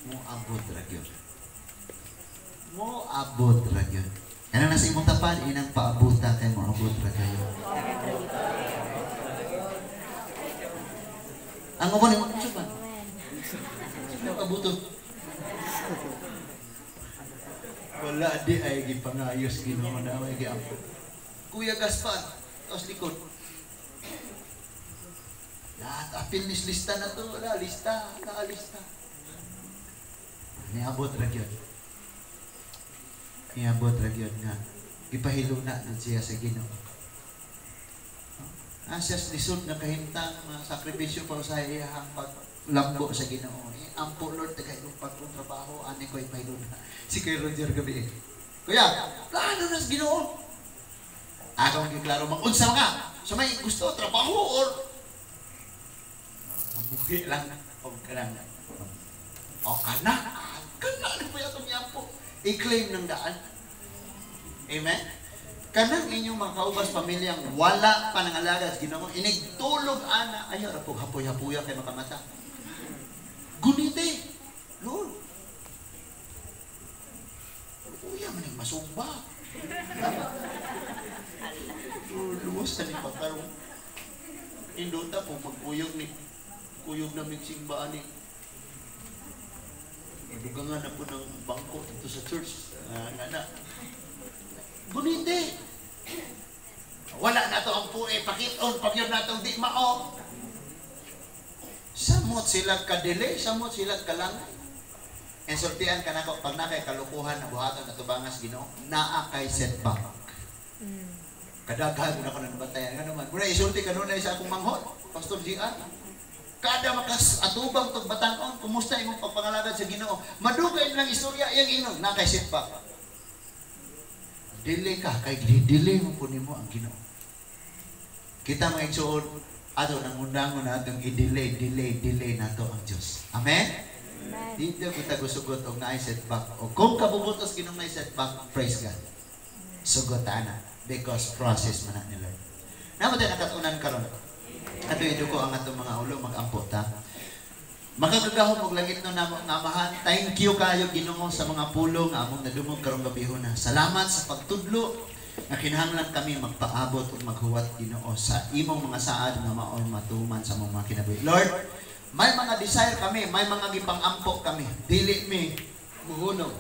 Moabot ra gyud. Moabot ra gyud. Kanang nasa imong tapad inang paabuta kay moabot ra kayo. Ang uban nimo unsa man? Abuto. Wala di ay gipangayos Ginoo na ay giampo. Kuya Gaspar, taos likod. Lahat apil nis lista na to, wala lista, lista. Niabot ra gyud. Niabot ra gyud nga gipahiluna na siya sa Ginoo. Asya lisod na kahimtang mga sakripisyo pa sa iyang paglambo sa Ginoo. Ampo Lord, tagay kong pagkong trabaho, ani ko ipahiluna. Si Kuya Roger gabi. Kuya, plano na sa Ginoo. Akong giklaro, mag-unsa ka. So may gusto, trabaho or mabuhi lang o kanang o kana, kana ano pa itong yampo. I-claim ng daan. Amen? Kanang inyong mga kaubas pamilyang wala pa ng alaga sa Ginoo, inigtulog ana, ayaw ra po hapoy-hapoya kay makamata. Gunite, Lord. Kuya man ang masumba. Luwas na ni Pakarong. Indota po magkuyog ni kuyog na migsimbaan ni. Dugangan na po ng bangko dito sa church. Na. Gunite. Wala na to ang pue. Pakiton, pag yun na itong di mao. Samot sila kadili, samot sila kalangay. Insultian ka nako pag na kay kalukuhan na buhaton na tubangas Ginoo, naa kay setback. Kadaghan na ko na nabantayan nga naman. Muna isulti kanunay sa akong manghod, Pastor GR. Kada makas atubang tog batan-on, kumusta imong pagpangalagad sa Ginoo? Madugay lang istorya iyang inog, naa kay setback. Dili ka kay dili mo po nimo ang Ginoo. Kita mga igsuon, ato nang undangon na atong i-delay, delay, delay nato ang Diyos. Amen? Amen. Dito kita gusugot og naay setback. O kung kabubutos Ginoo naay setback, praise God. Sugot ana because process man na ni Lord. Namo tayo nakatunan karon. Ato iduko ang atong mga ulo magampo ta. Makakagahom og langit no namo nga Amahan. Thank you kayo Ginoo sa mga pulong nga among nadungog karong gabihona. Salamat sa pagtudlo nga kinahanglan kami magpaabot ug maghuwat Ginoo sa imong mga saad nga maoy matuman sa among mga kinabuhi. Lord, may mga desire kami, may mga gipang-ampo kami. Dili mi Muhunong.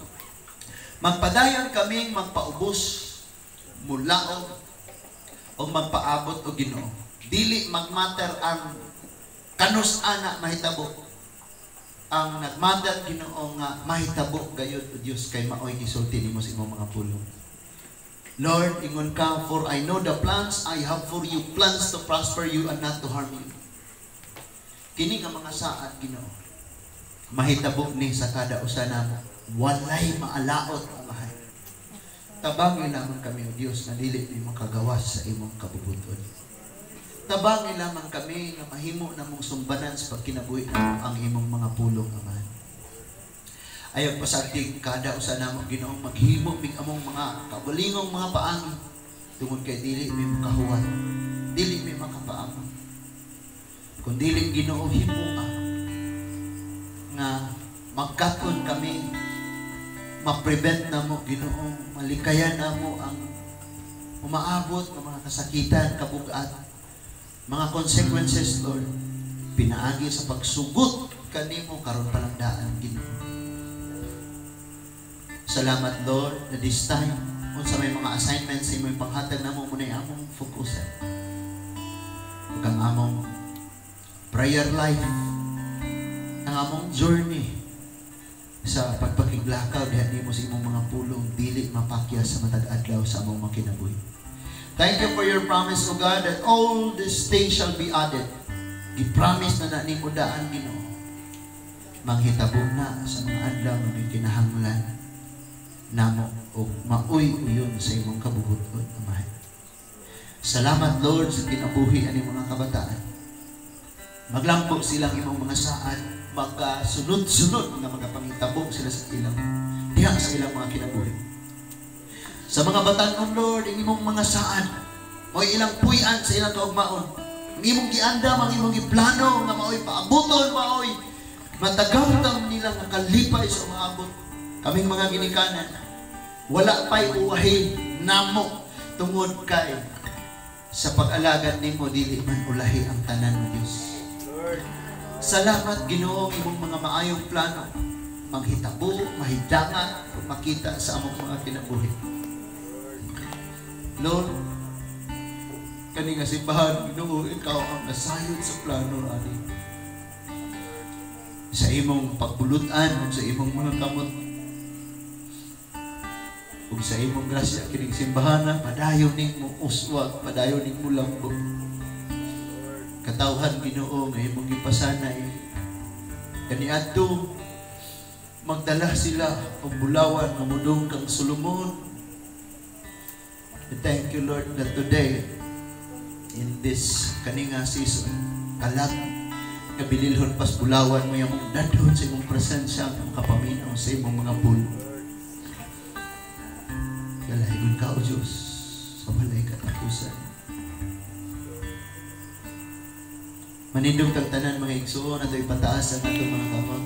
Magpadayon kaming magpaubos, mulaog, o magpaabot o Ginoo. Dili magmatter ang kanus ana mahitabo. Ang nagmatter, Ginoo, nga mahitabo gayud o Dios, kay maoy gisulti nimo sa imong mga pulong. Lord, ingon ka, "For I know the plans I have for you, plans to prosper you and not to harm you." Kini nga mga saad, Ginoo, mahitabo ni sa kada usa namo. Walay maalaot, Amahay. Tabangi lamang kami, O Dios, na dili mi makagawas sa imong kabubuton. Tabangi lamang kami nga mahimo namong sumbanan sa pagkinabuhi namo ang imong mga pulong, Amahan. Ayaw pasagdig kada usa namo, Ginoo, maghimo mig among mga kaugalingong mga paangi tungod kay dili mi makahuwat, dili mi makapaama. Kung dili, Ginoo, himoa nga magkat-on kami, ma-prevent namo, Ginoo, malikayan namo ang umaabot ng mga kasakitan, kabugat, mga consequences, Lord, pinaagi sa pagsugot kanimo karon pa lang daan, Ginoo. Salamat, Lord, na this time, unsa may mga assignments sa imong panghatag namo, muna among fokusan. Ug ang among prayer life, ang among journey sa pagpakiglakaw diha nimo sa imong mga pulong, dili mapakya sa matag adlaw sa among mga kinabuhi. Thank you for your promise, O God, that all these things shall be added. Gi-promise na na nimo daan, Ginoo. Manghitabo na sa mga adlaw nga may kinahanglan namo og maoy uyon sa imong kabubuton, Amahan. Salamat, Lord, sa kinabuhi ani mga kabataan. Maglambo silang imong mga saad, magkasunod-sunod nga magapangitabo sila sa ilang diha sa ilang mga kinabuhi. Sa mga batan-on, Lord, ang imong mga saad, mao'y ilang puy-an sa ilang kaugmaon. Ang imong giandam, ang imong giplano nga mao'y paabuton, mao'y matagamtam nila nga kalipay sa umaabot. Kaming mga ginikanan, wala pa'y uwahi namo tungod kay sa pag-alagad nimo dili man ulahi ang tanan mo, Dios. Salamat, Ginoo, imong mga maayong plano manghitabo, mahidangat ug makita sa among mga kinabuhi. Lord, kani nga simbahan, Ginoo, ikaw ang nasayod sa plano ani. Sa imong pagbulutan ug sa imong mga kamot ug sa imong grasya, kining simbahan na padayon ning mo uswag, padayon ning mo lambo. Katawhan, Ginoo, nga imong gipasanay kaniadto, magdala sila og bulawan nga mudong kang Solomon. And thank you, Lord, that today in this kani nga season, kalag nga bililhon pas bulawan mo yung dadhon sa imong presensya nga makapaminaw sa imong mga pulong. Dalahigon ka, O Diyos, sa walay katapusan. Manindog tag tanan, mga igsoon, ato ipataas ang atong mga kamot.